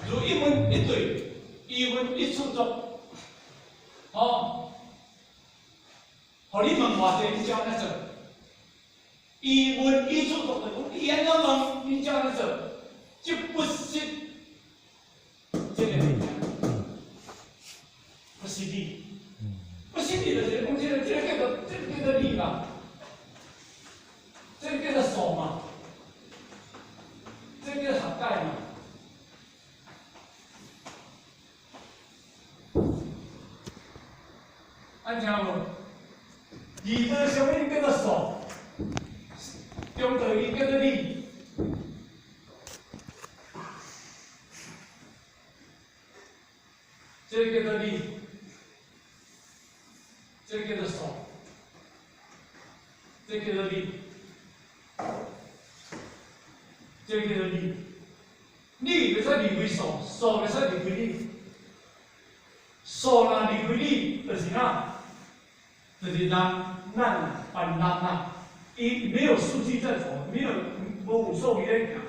如一問一對，一問一處作，吼，予你問偌濟，你照按怎做？伊問伊處作，就講伊按怎問，你照按怎做？則不失這個物件，不失理，不失理就是講這个，這个叫做，這个叫做理嘛，這个叫做數嘛，這个叫做合解嘛。按聽無？二道相應叫做數，中道義叫做理。這個叫做理，這個叫做數，這個叫做理，這個叫做理。理袂使離開數，數袂使離開理。數若離開理，就是啥？就是人咱凡人啊，伊沒有數據在走，沒有無有數據咧行，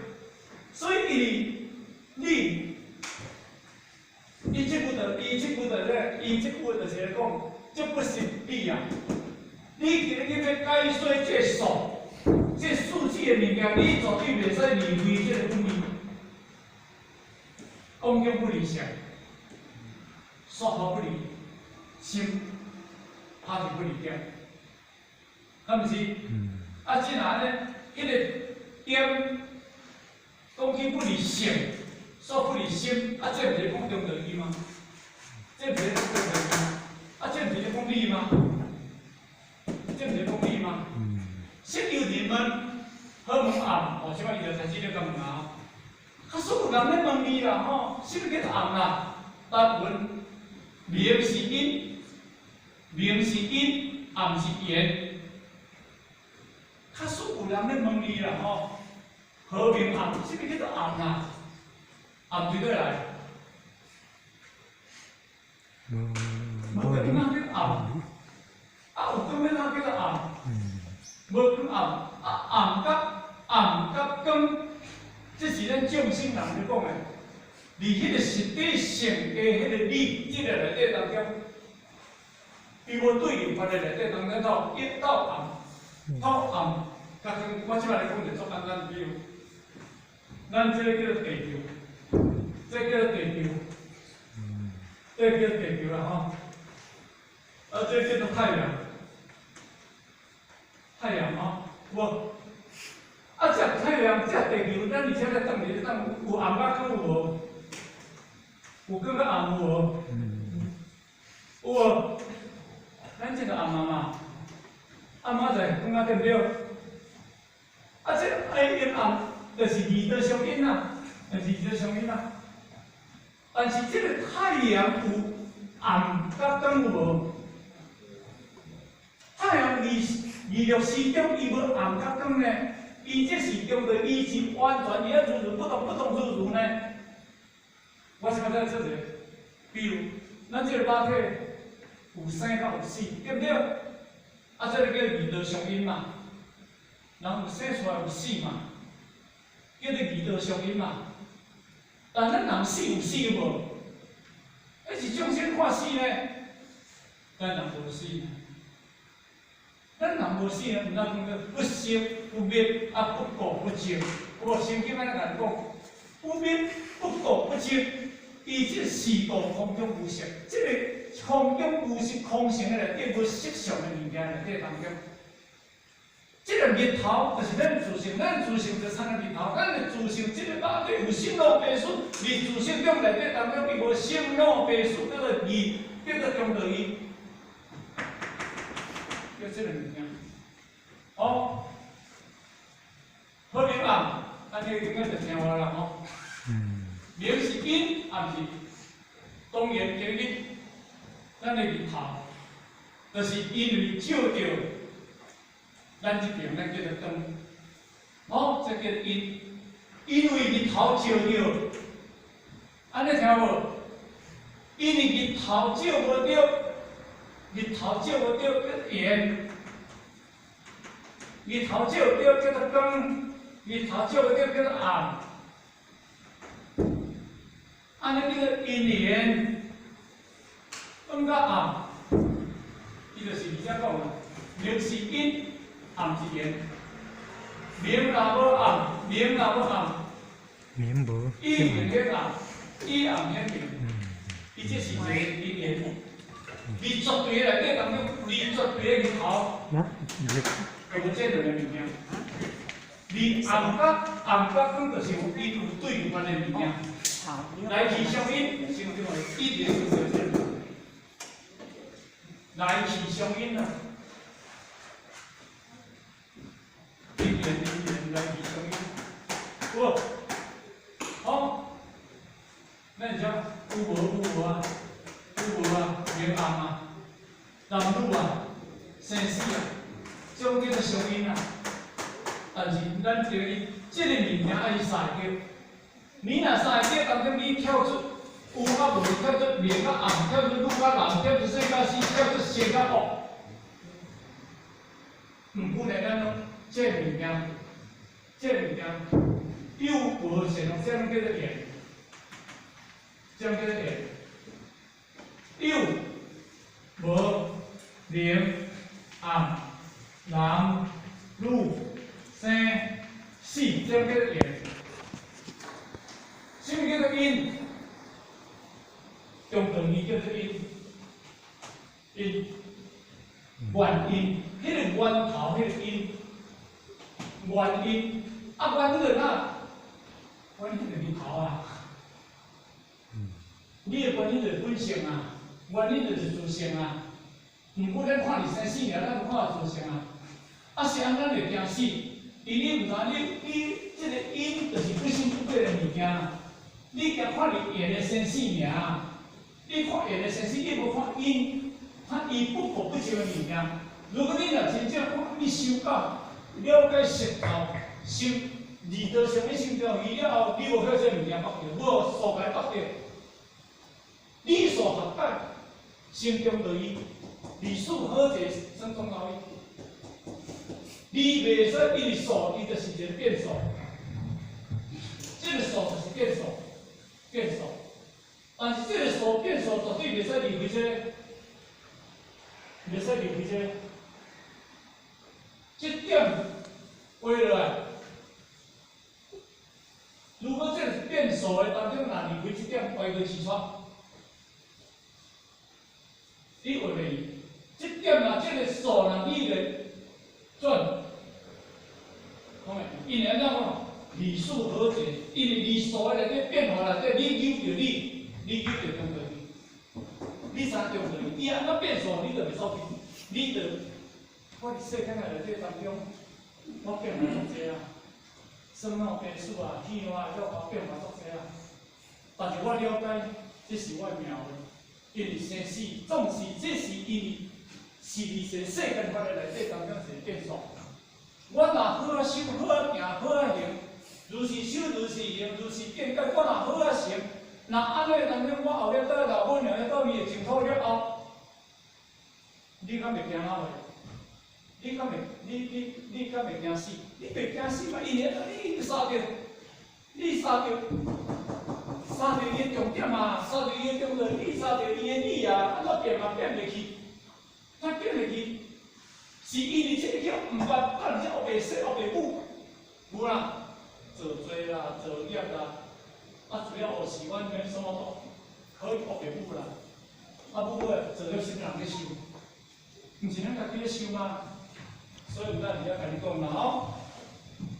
所以伊理，伊這句就伊這句就咧，伊這句話就是咧講，這不是理啊！你今日欲解說這數，這數據的物件，你絕對袂使離開這個本意，講經不離相，說法不離心，拍是不離點，敢毋是？啊，這若按呢，彼个點講起不離性，煞不離心，啊，這毋是咧講中道義嗎？這毋是咧講中道義嗎？啊，這毋是咧講理嗎？這毋是咧講理嗎？色由人問，何名暗？哦，這擺伊就開始咧共問啊。較少有人咧問伊啦，吼，啥物叫做暗啦？答云：明是陰，明是陰，暗是緣。較少有人咧問伊啦，吼，何名暗？啥物叫做暗啦？暗對佗來？無光哪叫暗？啊，有光欲哪叫做暗？無光暗，啊暗佮暗佮光，這是咱眾生人咧講的。佇彼個實體性的彼個理，這个內底當中，伊無對立法的內底當中，鬥一鬥暗，鬥暗，佮光。我這擺來講一個足簡單的比喻，咱這個叫做地球，這個叫做地球，這個叫做地球啦吼，啊，這個叫做太陽，太陽吼，有無？啊，這太陽，這地球，咱而且咧當佇咧當有暗佮光有無？有光佮暗有無？有無？咱這個暗啊嘛，暗仔在光仔對毋對？啊，這個陰暗就是二道相應啊，就是二道相應啊。但是這個太陽有暗佮光有無？太陽24時中伊無暗佮光呢？伊這是中道，伊是完全伊愛如如不動，不動如如呢。我現在做一個比如，咱這個肉體有生佮有死，對毋對？啊，這個叫二道相應嘛。人有生出來有死嘛，叫做二道相應嘛。但咱人死有死無？彼是眾生看死呢，咱人無死。咱人無死呢，毋通講做不生不滅，啊不垢不淨。有無聖經按呢共咱講？不滅不垢不淨，伊這四道空中無色，這個空中無色空性的內底無色相的物件內底當中。這個日頭就是咱自性，咱自性就參日頭，咱的自性這個肉體有生老病死，佇自性中內底當中，伊無生老病死，叫做義，叫做中道義，叫這個物件。哦，何名暗？按呢應該就聽有啦吼。明是陰，暗是當然今日咱的日頭，就是因為照著咱這邊，咱叫做光。哦，這叫做陰。因為日頭照著，按呢聽無？因為日頭照無著，日頭照無著叫緣。日頭照著叫做光，日頭照無著叫做暗。按呢叫做陰緣，光佮暗，伊就是而且講啊，明是陰，暗是緣。明若無暗，明若無暗，明無，伊明顯暗，伊暗顯明。伊這是一個因緣。佇絕對內底當中，佇絕對的日頭，就無這兩个物件。佇暗佮暗佮光，就是有因有對有關的物件。來去相應，先這個一定是這個。來去相應啊！因緣因緣來去相應，有無？好，咱講有無有無啊？有無啊？明暗啊？男女啊？生死啊？這種叫做相應啊。但是咱這個這個物件愛三個，你若三個當中，你跳出有佮無，跳出明佮暗，跳出女佮男，跳出生佮死，跳出善佮惡。毋過呢，咱攏這個物件，這個物件有無善良，這攏叫做緣，這攏叫做緣。有無明暗男女生死，這攏叫做緣。啥物叫做因？中道義叫做因，因原因，彼個源頭，彼個因，原因，啊，原因哪？原因就日頭啊，你的原因就是本性啊，原因就是自性啊。毋过咱看伫生死尔，咱无看自性啊。啊是按怎会惊死？因你毋知你这个因就是不生不灭的物件。你惊看伫缘的生死尔，你看缘的生死，你无看因，看伊不破不净的物件。如果你若真正看，你修到了解识道，修二道上你修到伊了后，你无去这物件缚著，无数来缚著。你所学解，心中就伊，理事好者算总道理。你袂使因为数，伊就是一个变数。这个数就是变数，变数。但是这个数变数绝对袂使离开这个，袂使离开这个。这点画落来，如果这个变数的当中，若离开这点，歪过起错。你画袂去，这点若这个数若你来转，讲会，因为按怎讲？理数何解？因为理数的内底变化内底，你扭著你，你扭著中道义，你知中道义，伊按怎变数，你就袂走去，你就我伫世间的内底当中，我变化足济啊，生老病死啊，天啊，了后变化足济啊。但是我了解，这是我的命运。因为生死总是这是因为是伫这世间法的内底当中一个变数。我若好仔修，好仔行，好仔行，如是修，如是行，如是见解。我若好仔行，若按呢当中，我后日到老母娘到伊的净土了后，你敢会惊哪会？你敢会？你敢会惊死？你袂惊死嘛？因为你捎著，你捎著。捎著伊的重点啊，捎著伊的重点，你捎著伊的理啊，按怎变嘛变袂去，怎变袂去？是因为这个叫毋捌，啊，而且学白说学白舞，有啦，做罪啦，造业啦，啊，主要学是阮免什么都可以学白舞啦，啊，不过造业啥物人咧修？毋是咱家己咧修吗？所以有当时仔共你讲啦吼，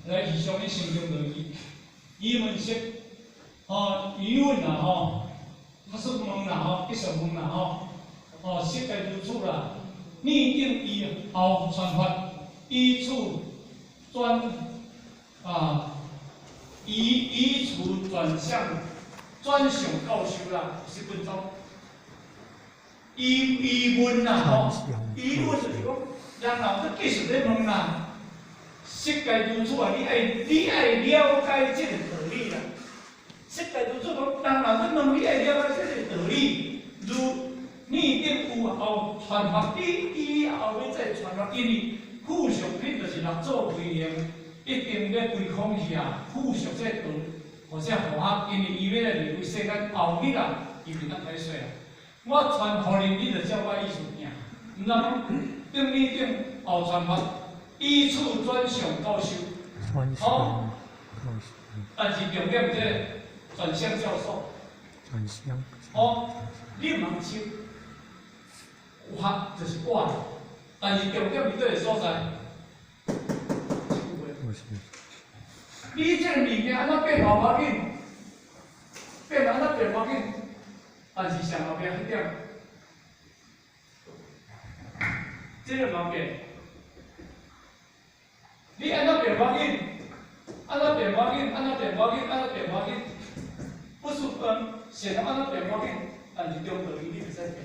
来去上你心中落去，疑问释。吼，疑问啦吼，他是问啦吼，继续问啦吼，哦，释该如此啦。拟定以后传法，以此转啊，以以此转向转向教授啦，十分钟。疑疑问啦吼，疑问就是讲，然后阁继续咧问啦。释该如此啊，你爱了解这个道理啦。释该如此讲，人若欲问你爱了解这个道理，如你定有后传法，你以后欲再传法，因为附属品就是六祖威灵，一定咧归空去啊。附属这道，或者佛学，因为伊欲来离开世间后日啊，伊袂当歹势啊。我传予你，你就照我意思行，毋知讲顶你顶后传法，以此转向教授，好，但是重点这个转向教授，哦，你毋通修，有学就是挂，但是重点伫佗个所在？你这个物件按怎变化无要紧，变按怎变无要紧，但是上后壁彼点，这个无变。你按怎变无要紧，按怎变无要紧，按怎变无要紧，按怎变无要紧，不是讲善按怎变无要紧，但是中道义你袂使变。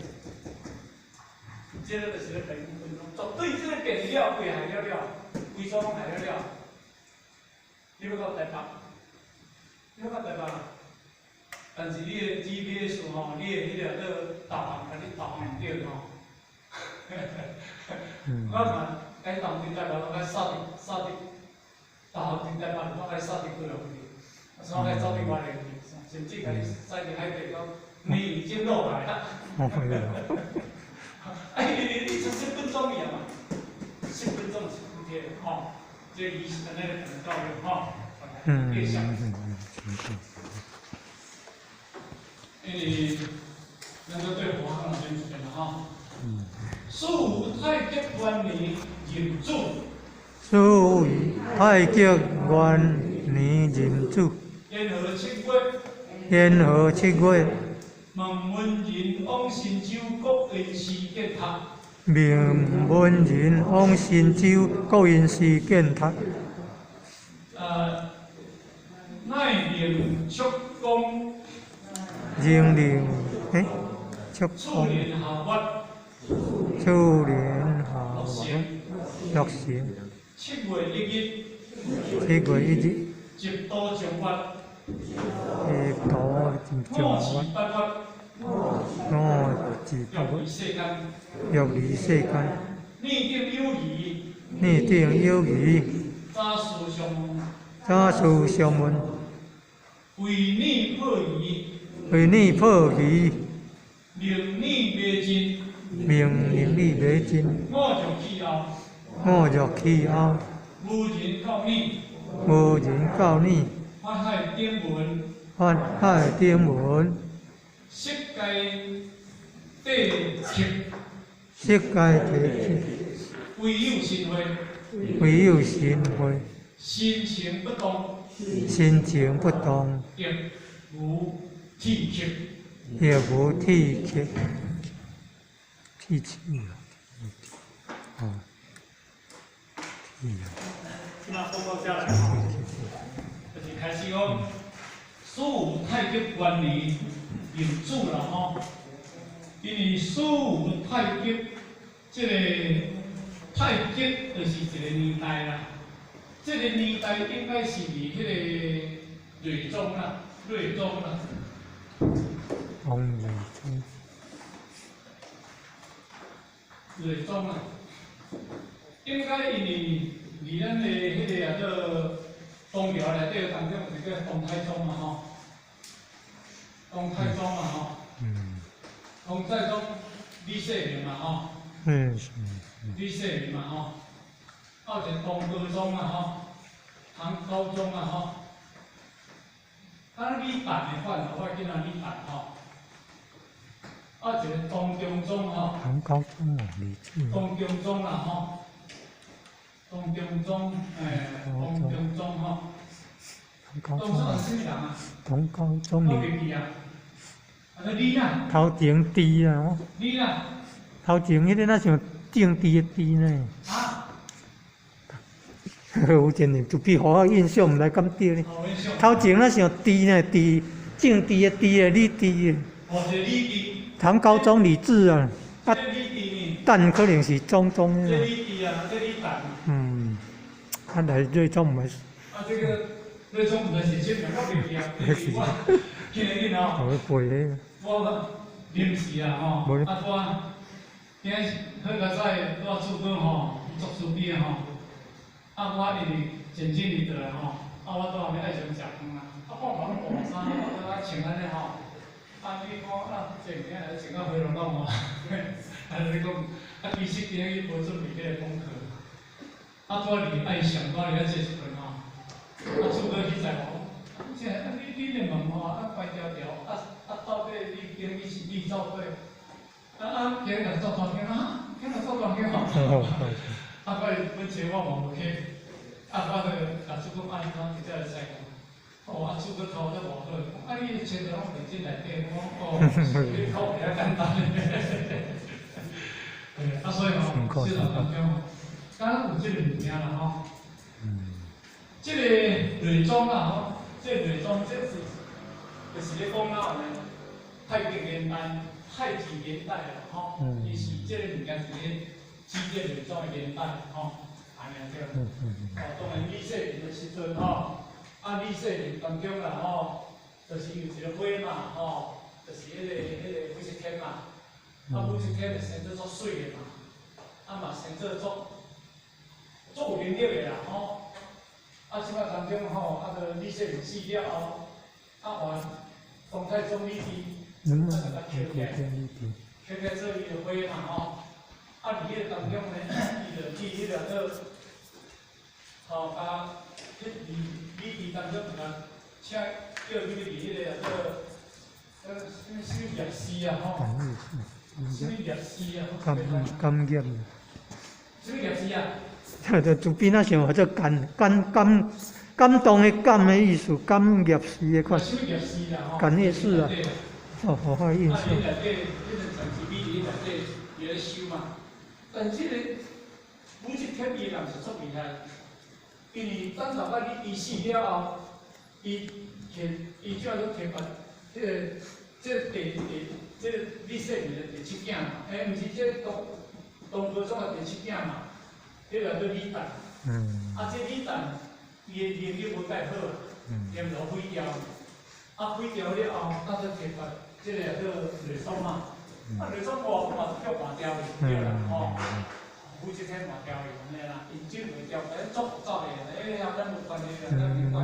这个就是咧变分钟，绝对这个变了，规害了了，规组拢害了了。你欲到台北，你欲到台北，但是你的 GPS 吼，你的彼个做导航，共你导航毋对吼。我看该导航台北，拢该扫伫扫伫，导航伫台北，我该扫伫高雄去，所以该走伫外面去，甚至共你驶伫海底讲，你已经落来啦。啊，因为你才十分钟尔嘛，十分钟是几天吼？这伊是按呢来教育吼，继续。因为咱阁对佛学那边一遍啦吼。师父太极元年壬子。师父太极元年壬子。延和七月。延和七月。問文人往神州國因寺建塔。問文人往神州國因寺建塔。乃令速公。仍令欸，速處連下月。處連下月。落成。7月1日。7月1日。集都正月。集都正月。五字八月。五字八月。欲離世間。欲離世間。內定有餘。內定有餘。早事相問。早事相問。為你破疑。為你破疑。明理迷真。明明理迷真。五濁去後。五濁去後。無人教你。無人教你。法海頂文。法海頂文。色界體極。色界體極。唯有神會。唯有神會。心情不動。心情不動。亦無鐵極。亦無鐵極。鐵極啊！鐵啊！這馬講到遮來吼，就是開始講，所有太極原理用主啦吼，因為所有太極，這個太極就是一個年代啦，這個年代應該是佇彼個睿宗啦，睿宗啦。王睿宗。睿宗啊，應該因為佇咱的彼個啊做唐朝內底當中有一個唐太宗嘛吼，唐太宗嘛吼，唐太宗李世民嘛吼，李世民嘛吼，啊有一個唐高宗嘛吼，唐高宗嘛吼，啊李旦的款我記得李旦吼，啊一個唐中宗吼，唐高宗哦，李治。唐中宗啦吼。唐中宗，欸，唐中宗吼。唐高宗。唐是啥物人啊？唐高宗我袂記啊。啊，你啦。頭前治啊！你啦。頭前彼個若像政治的治呢。啊？有真濟，就比予我印象毋知敢對呢。頭前若像治呢，治政治的治啊，李治。哦，是李治。唐高宗李治啊，啊，旦可能是中宗這李治啊，這李旦。嗯，啊來睿宗毋是。啊，這個睿宗毋知是啥物，我袂記啊。我緊來緊吼。我背咧。我臨時啊吼，啊我今日好佳哉，我主管吼，伊足慈悲吼。啊，我因為前幾年倒來吼，啊我拄仔欲愛上食飯啊，啊看看攏烏衫，我啊穿按呢吼。啊，你講啊，這物件來穿到回龍講吼，啊你講，啊其實今日無準備這個功課。啊，拄仔佇愛上，拄仔佇遐坐一頓吼，啊主管去在我，這啊你咧問我啊乖條條，啊啊到底你今日是你走過，啊啊今日做大間啊，今日做大間吼，啊我本錢我嘛無去，啊我就共主管按怎直接來使講。哦，啊，主管頭都無好，啊，你穿著攏認真內底，我講哦，你講比較簡單。對，啊，所以吼，小人當中，敢若有這個物件啦吼。這個睿宗啦吼，這個睿宗，這是就是咧講啦，太極年代、太極年代啦吼，伊是這個物件是咧指這個睿宗的年代吼，按呢對。哦，當然李世民的時陣吼。啊，李世民當中啦吼，就是有一個花嘛吼，就是彼個武則天嘛，啊武則天就生做足媠的嘛，啊嘛生做足足有能力的啦吼，啊這擺當中吼，啊就李世民死了後，啊換唐太宗李治，啊就共抾起來，抾起來做伊的妃嘛吼，啊佇彼個當中呢，伊就去彼個做，吼啊，彼李李治當中就共請叫伊去彼個做，啥物啥物業師啊吼，啥物業師啊，感感業。啥物業師啊？這就邊仔像叫做感感感感動的感的意思，感業師的款。啥物業師啦吼？感業師啊。哦，無法印啊，象。伊內底，彼個陳志美佇內底伊咧修嘛。但是這個武則天伊人是足厲害，因為等頭擺伊死了後，伊提伊怎樣提拔這個這個第第這個李世民的第七囝嘛，欸，毋是這個東東高宗的第七囝嘛，彼個叫李旦。啊，這李旦伊的能力無介好，連就毀掉。啊，毀掉了後，啊，才提拔這個叫呂爽嘛。啊，呂爽哇，嘛是叫換掉去，對啦，吼。武則天換掉去，按呢啦，因走袂掉，反正足複雜的，欸，遐咱無關係啦，咱無關。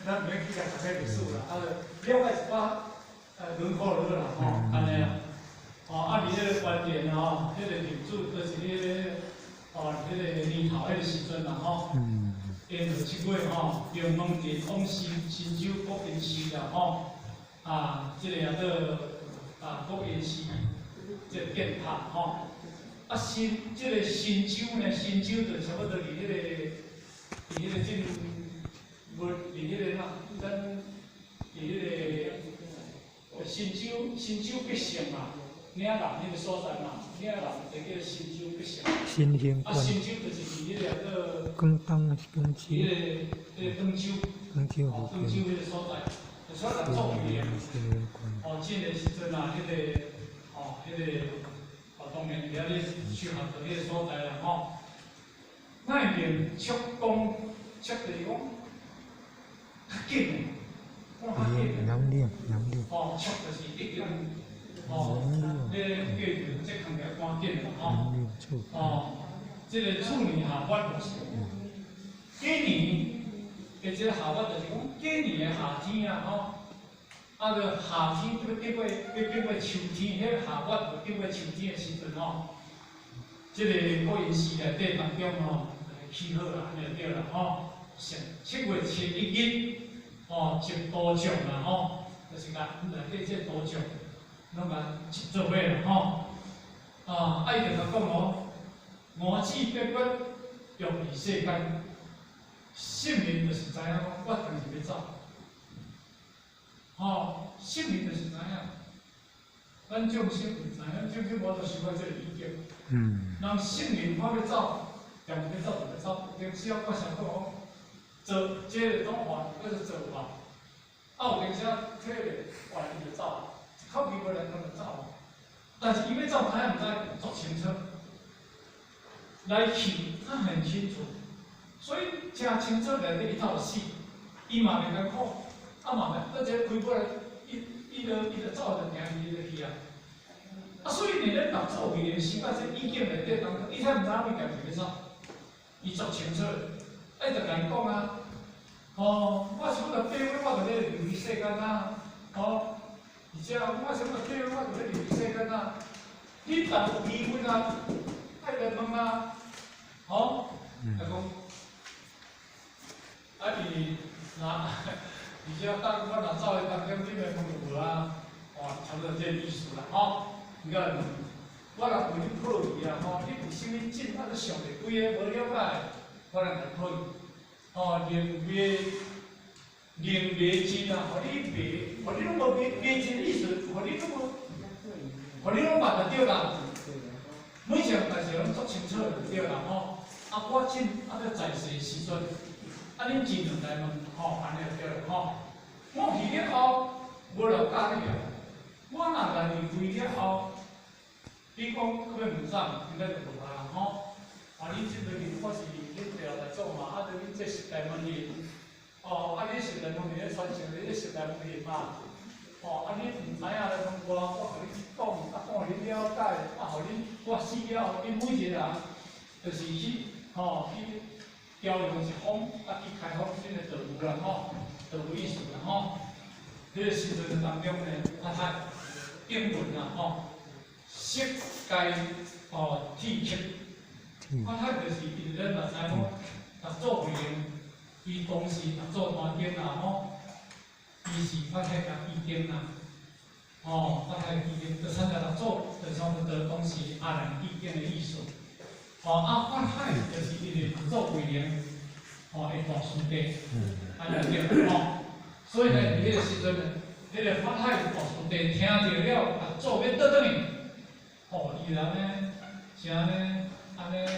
咱毋免去共讀彼歷史啦，啊，了解一寡輪廓就好啦，吼，按呢啦。吼，啊，佇彼個關鍵吼，彼個歷史就是彼個，哦，彼個年頭彼個時陣啦，吼。連續7月吼，龍門陣往新新州國賓寺啦，吼，啊，這個叫做啊國賓寺，這個建塔吼。啊新這個新州呢，新州就差不多佇彼個，佇彼個進，無佇彼個哪，咱佇彼個新州新州北城嘛，嶺南彼個所在嘛，嶺南就叫新州北城。新興啊，新州就是佇彼個叫做。廣東還是廣州？彼個彼個廣州，廣州哦，廣州彼個所在，就所在做位的。哦，進的時陣啊，彼個，哦，彼個，哦，當然佇遐咧修學到彼個所在啦，吼。那邊速講，速就是講較緊的，講較緊的。南嶺，南嶺。哦，速就是一定，哦，咧過著這工較趕緊啦，吼。哦，這個處年下月就是。過年的這個下月就是講過年的夏天啊，吼，啊，就夏天欲經過欲經過秋天，彼個夏月就經過秋天的時陣吼，這個國賓寺內底當中吼，起好啦，按呢就對啦，吼。上7月7日，吼，集道場啦，吼，就是共內底這個道場攏共集做伙啦，吼。啊，啊伊就共講哦，五子八骨用於世間。聖人就是知影講，我當時欲走，吼，聖人就是知影，咱眾生毋知影，眾生無法度想到這個意境。人聖人看欲走，定欲走就欲走，有當時我想講講，做這個種法叫做造化，啊有當時體會完伊就走，一口氣無來，人就走。但是伊欲走，他也毋知足清楚，來去他很清楚。所以誠清楚內底伊頭死，伊嘛袂艱苦，啊嘛袂，閣一個開過來，伊伊就伊就走就行伊就去啊。啊，所以呢，咱六祖慧能修到這意境內底當中，伊才毋知影為家己欲走，伊足清楚，啊，伊就共伊講啊，吼，我是欲共爬，我就咧離開世間啊，吼，而且我是欲共爬，我就咧離開世間啊，你若有疑問啊，愛來問啊，吼，啊講。啊！伊若而且當我若走的當中，你欲問就無啊，哦，差不多這個意思啦，吼。伊講，我若為你破疑啊，吼，你為啥物進啊？閣想著幾个無了解，我來共破疑。吼，寧迷寧迷盡啊，予你迷，予你攏無迷迷盡的意思，予你攏無，予你攏捌就對啦。每項代誌攏足清楚就對啦，吼。啊，我進啊，閣在世的時陣。啊，恁盡量來問，吼，按呢就對啦，吼。我去了後，無留教你啊。我若來離開了後，你講欲問啥，應該就無啊，吼。啊，恁這邊我是恁第後來做嘛，啊，恁這十大門人，哦，啊，恁十大門人咧傳承咧十大門人嘛，哦，啊，恁毋知影來問我，我共恁講，啊，講予恁了解，啊，予恁我死了後，恁每一個人就是去，吼，去。驕陽一方，啊去開放新的道路啦吼，道路意思啦吼。彼個時陣當中呢，啊他經文啦吼，色界哦鐵級，啊他就是因為咱嘛知講，六祖慧能，伊當時六祖壇經啦吼，伊是發現甲基經啦，吼，發現基經，就參加六祖，就差不多當時阿難基經的意思。吼，啊，法海就是因為六祖慧能，吼，的大師弟，按呢對吼。所以呢，佇彼個時陣呢，彼個法海大師弟聽著了，啊，祖欲倒轉去，吼，伊人呢，誠呢，按呢，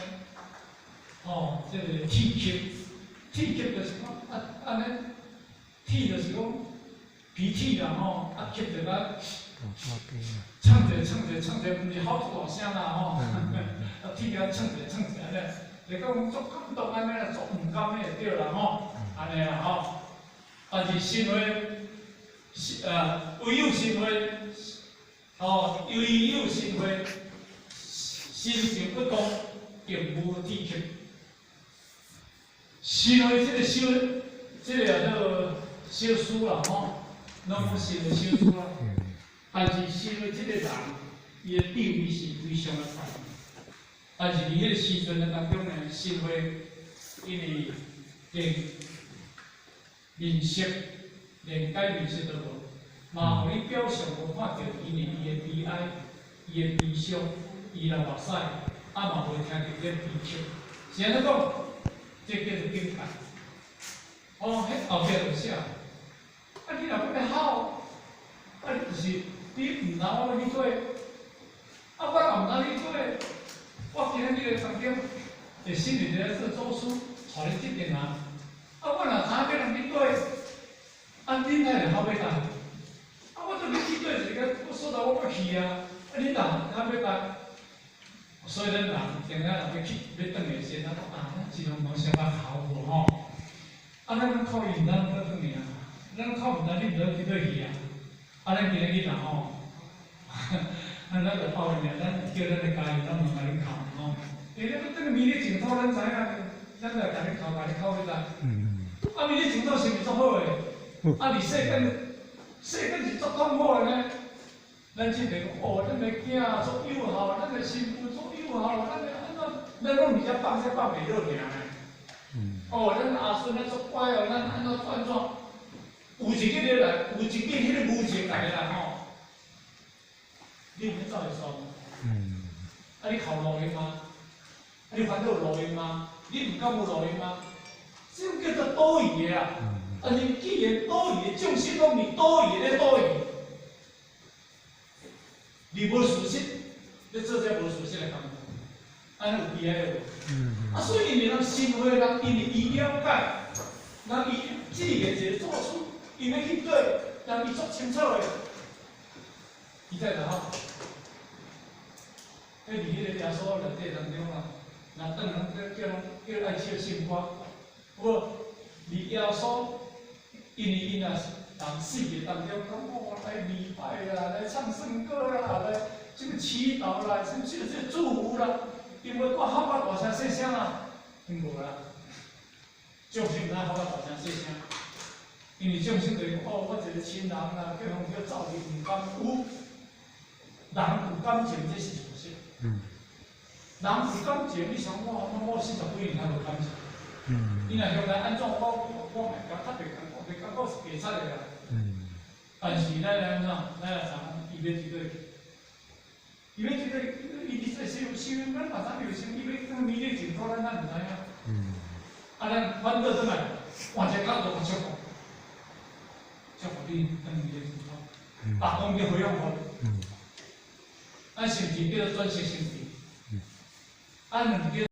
吼，這個啼泣，啼泣就是講啊，按呢，啼就是講鼻涕啦吼，啊，泣就甲唱者唱者唱者，毋是吼出大聲啦吼，啊，啼甲唱者唱者按呢，就講足感動按呢啦，足毋甘的就對啦吼，按呢啦吼。但是神話，唯有神話，哦，唯有神話，心情不動，並無啼泣。神話這個小，這個叫做小事啦吼，攏講神話小事啦。但是神話這個人，伊的地位是非常的懸。但是佇彼個時陣的當中呢，神話因為連面色，連解面色都無，嘛予你表象無看著，因為伊的悲哀，伊的悲傷，伊流目屎，啊嘛無聽著這悲泣。是按怎講？這叫做境界。哦，彼後壁就寫，啊你若欲吼，啊你就是你毋通我欲去做，啊我嘛毋通去做。我今仔日咧當中，會心裡咧做祖師，帶你這邊啊。啊，我若知影欲人去對，啊，恁哪會好欲來？啊，我都欲去對一个所在，我欲去啊。啊，恁若哪欲來？所以咱人定定若欲去欲轉的時陣，咱講啊，咱盡量無先甲哭無吼。啊，咱攏哭伊，毋知倒轉去啊。咱哭毋知你毋知去佗去啊。啊，咱今日去若吼，啊，咱就報應咱叫咱的家人，咱嘛共恁哭吼。因為咱欲轉去彌勒淨土，咱知影，咱就共恁哭，共恁哭欲知。啊，彌勒淨土是毋是足好的？啊，佇世間，世間是足痛苦的呢。咱這個講哦，咱的囝足有孝，咱的新婦足有孝，咱的按怎，咱攏佇遮放這放袂落爾呢。哦，咱阿孫咱足乖哦，咱按怎按怎，有一日來，有一日彼个無情來啦吼，你有欲走會煞？啊，你哭路用嗎？啊，你煩惱有路用嗎？你毋甘有路用嗎？這種叫做多餘的啊！啊，你既然多餘的眾生攏是多餘咧多餘，你無事實，你做這無事實的工作，按呢有悲哀無？啊，所以因為人神話人，因為伊了解，人伊自然一个祖師，伊欲去對，人伊足清楚的，伊才會吼。彼佇彼個耶穌內底當中啊，若轉人叫叫叫愛唱聖歌，無，佇耶穌，因為𪜶若是人死的當中，講哦來禮拜啦，來唱聖歌啦，來這個祈禱啦，什麼這這祝福啦，𪜶無閣喊較大聲細聲啊，𪜶無啦，眾生毋知喊較大聲細聲，因為眾生就是講哦，我一個親人啦，叫予叫走去毋甘有，人有感情這是事實。人有感情，你想我我我40幾年還無感情。你若向來按怎，我我我會感較袂感覺，袂感覺是假出的啦。但是咱來按怎，咱來知影，伊欲去佗去，伊欲去佗，伊佇這修修，咱嘛知有修，伊欲轉彌勒淨土，咱咱毋知影。啊，咱反倒轉來，換一個角度來祝福，祝福你轉彌勒淨土，啊，講叫回向予你。咱是毋是叫做轉識成智？啊，兩個叫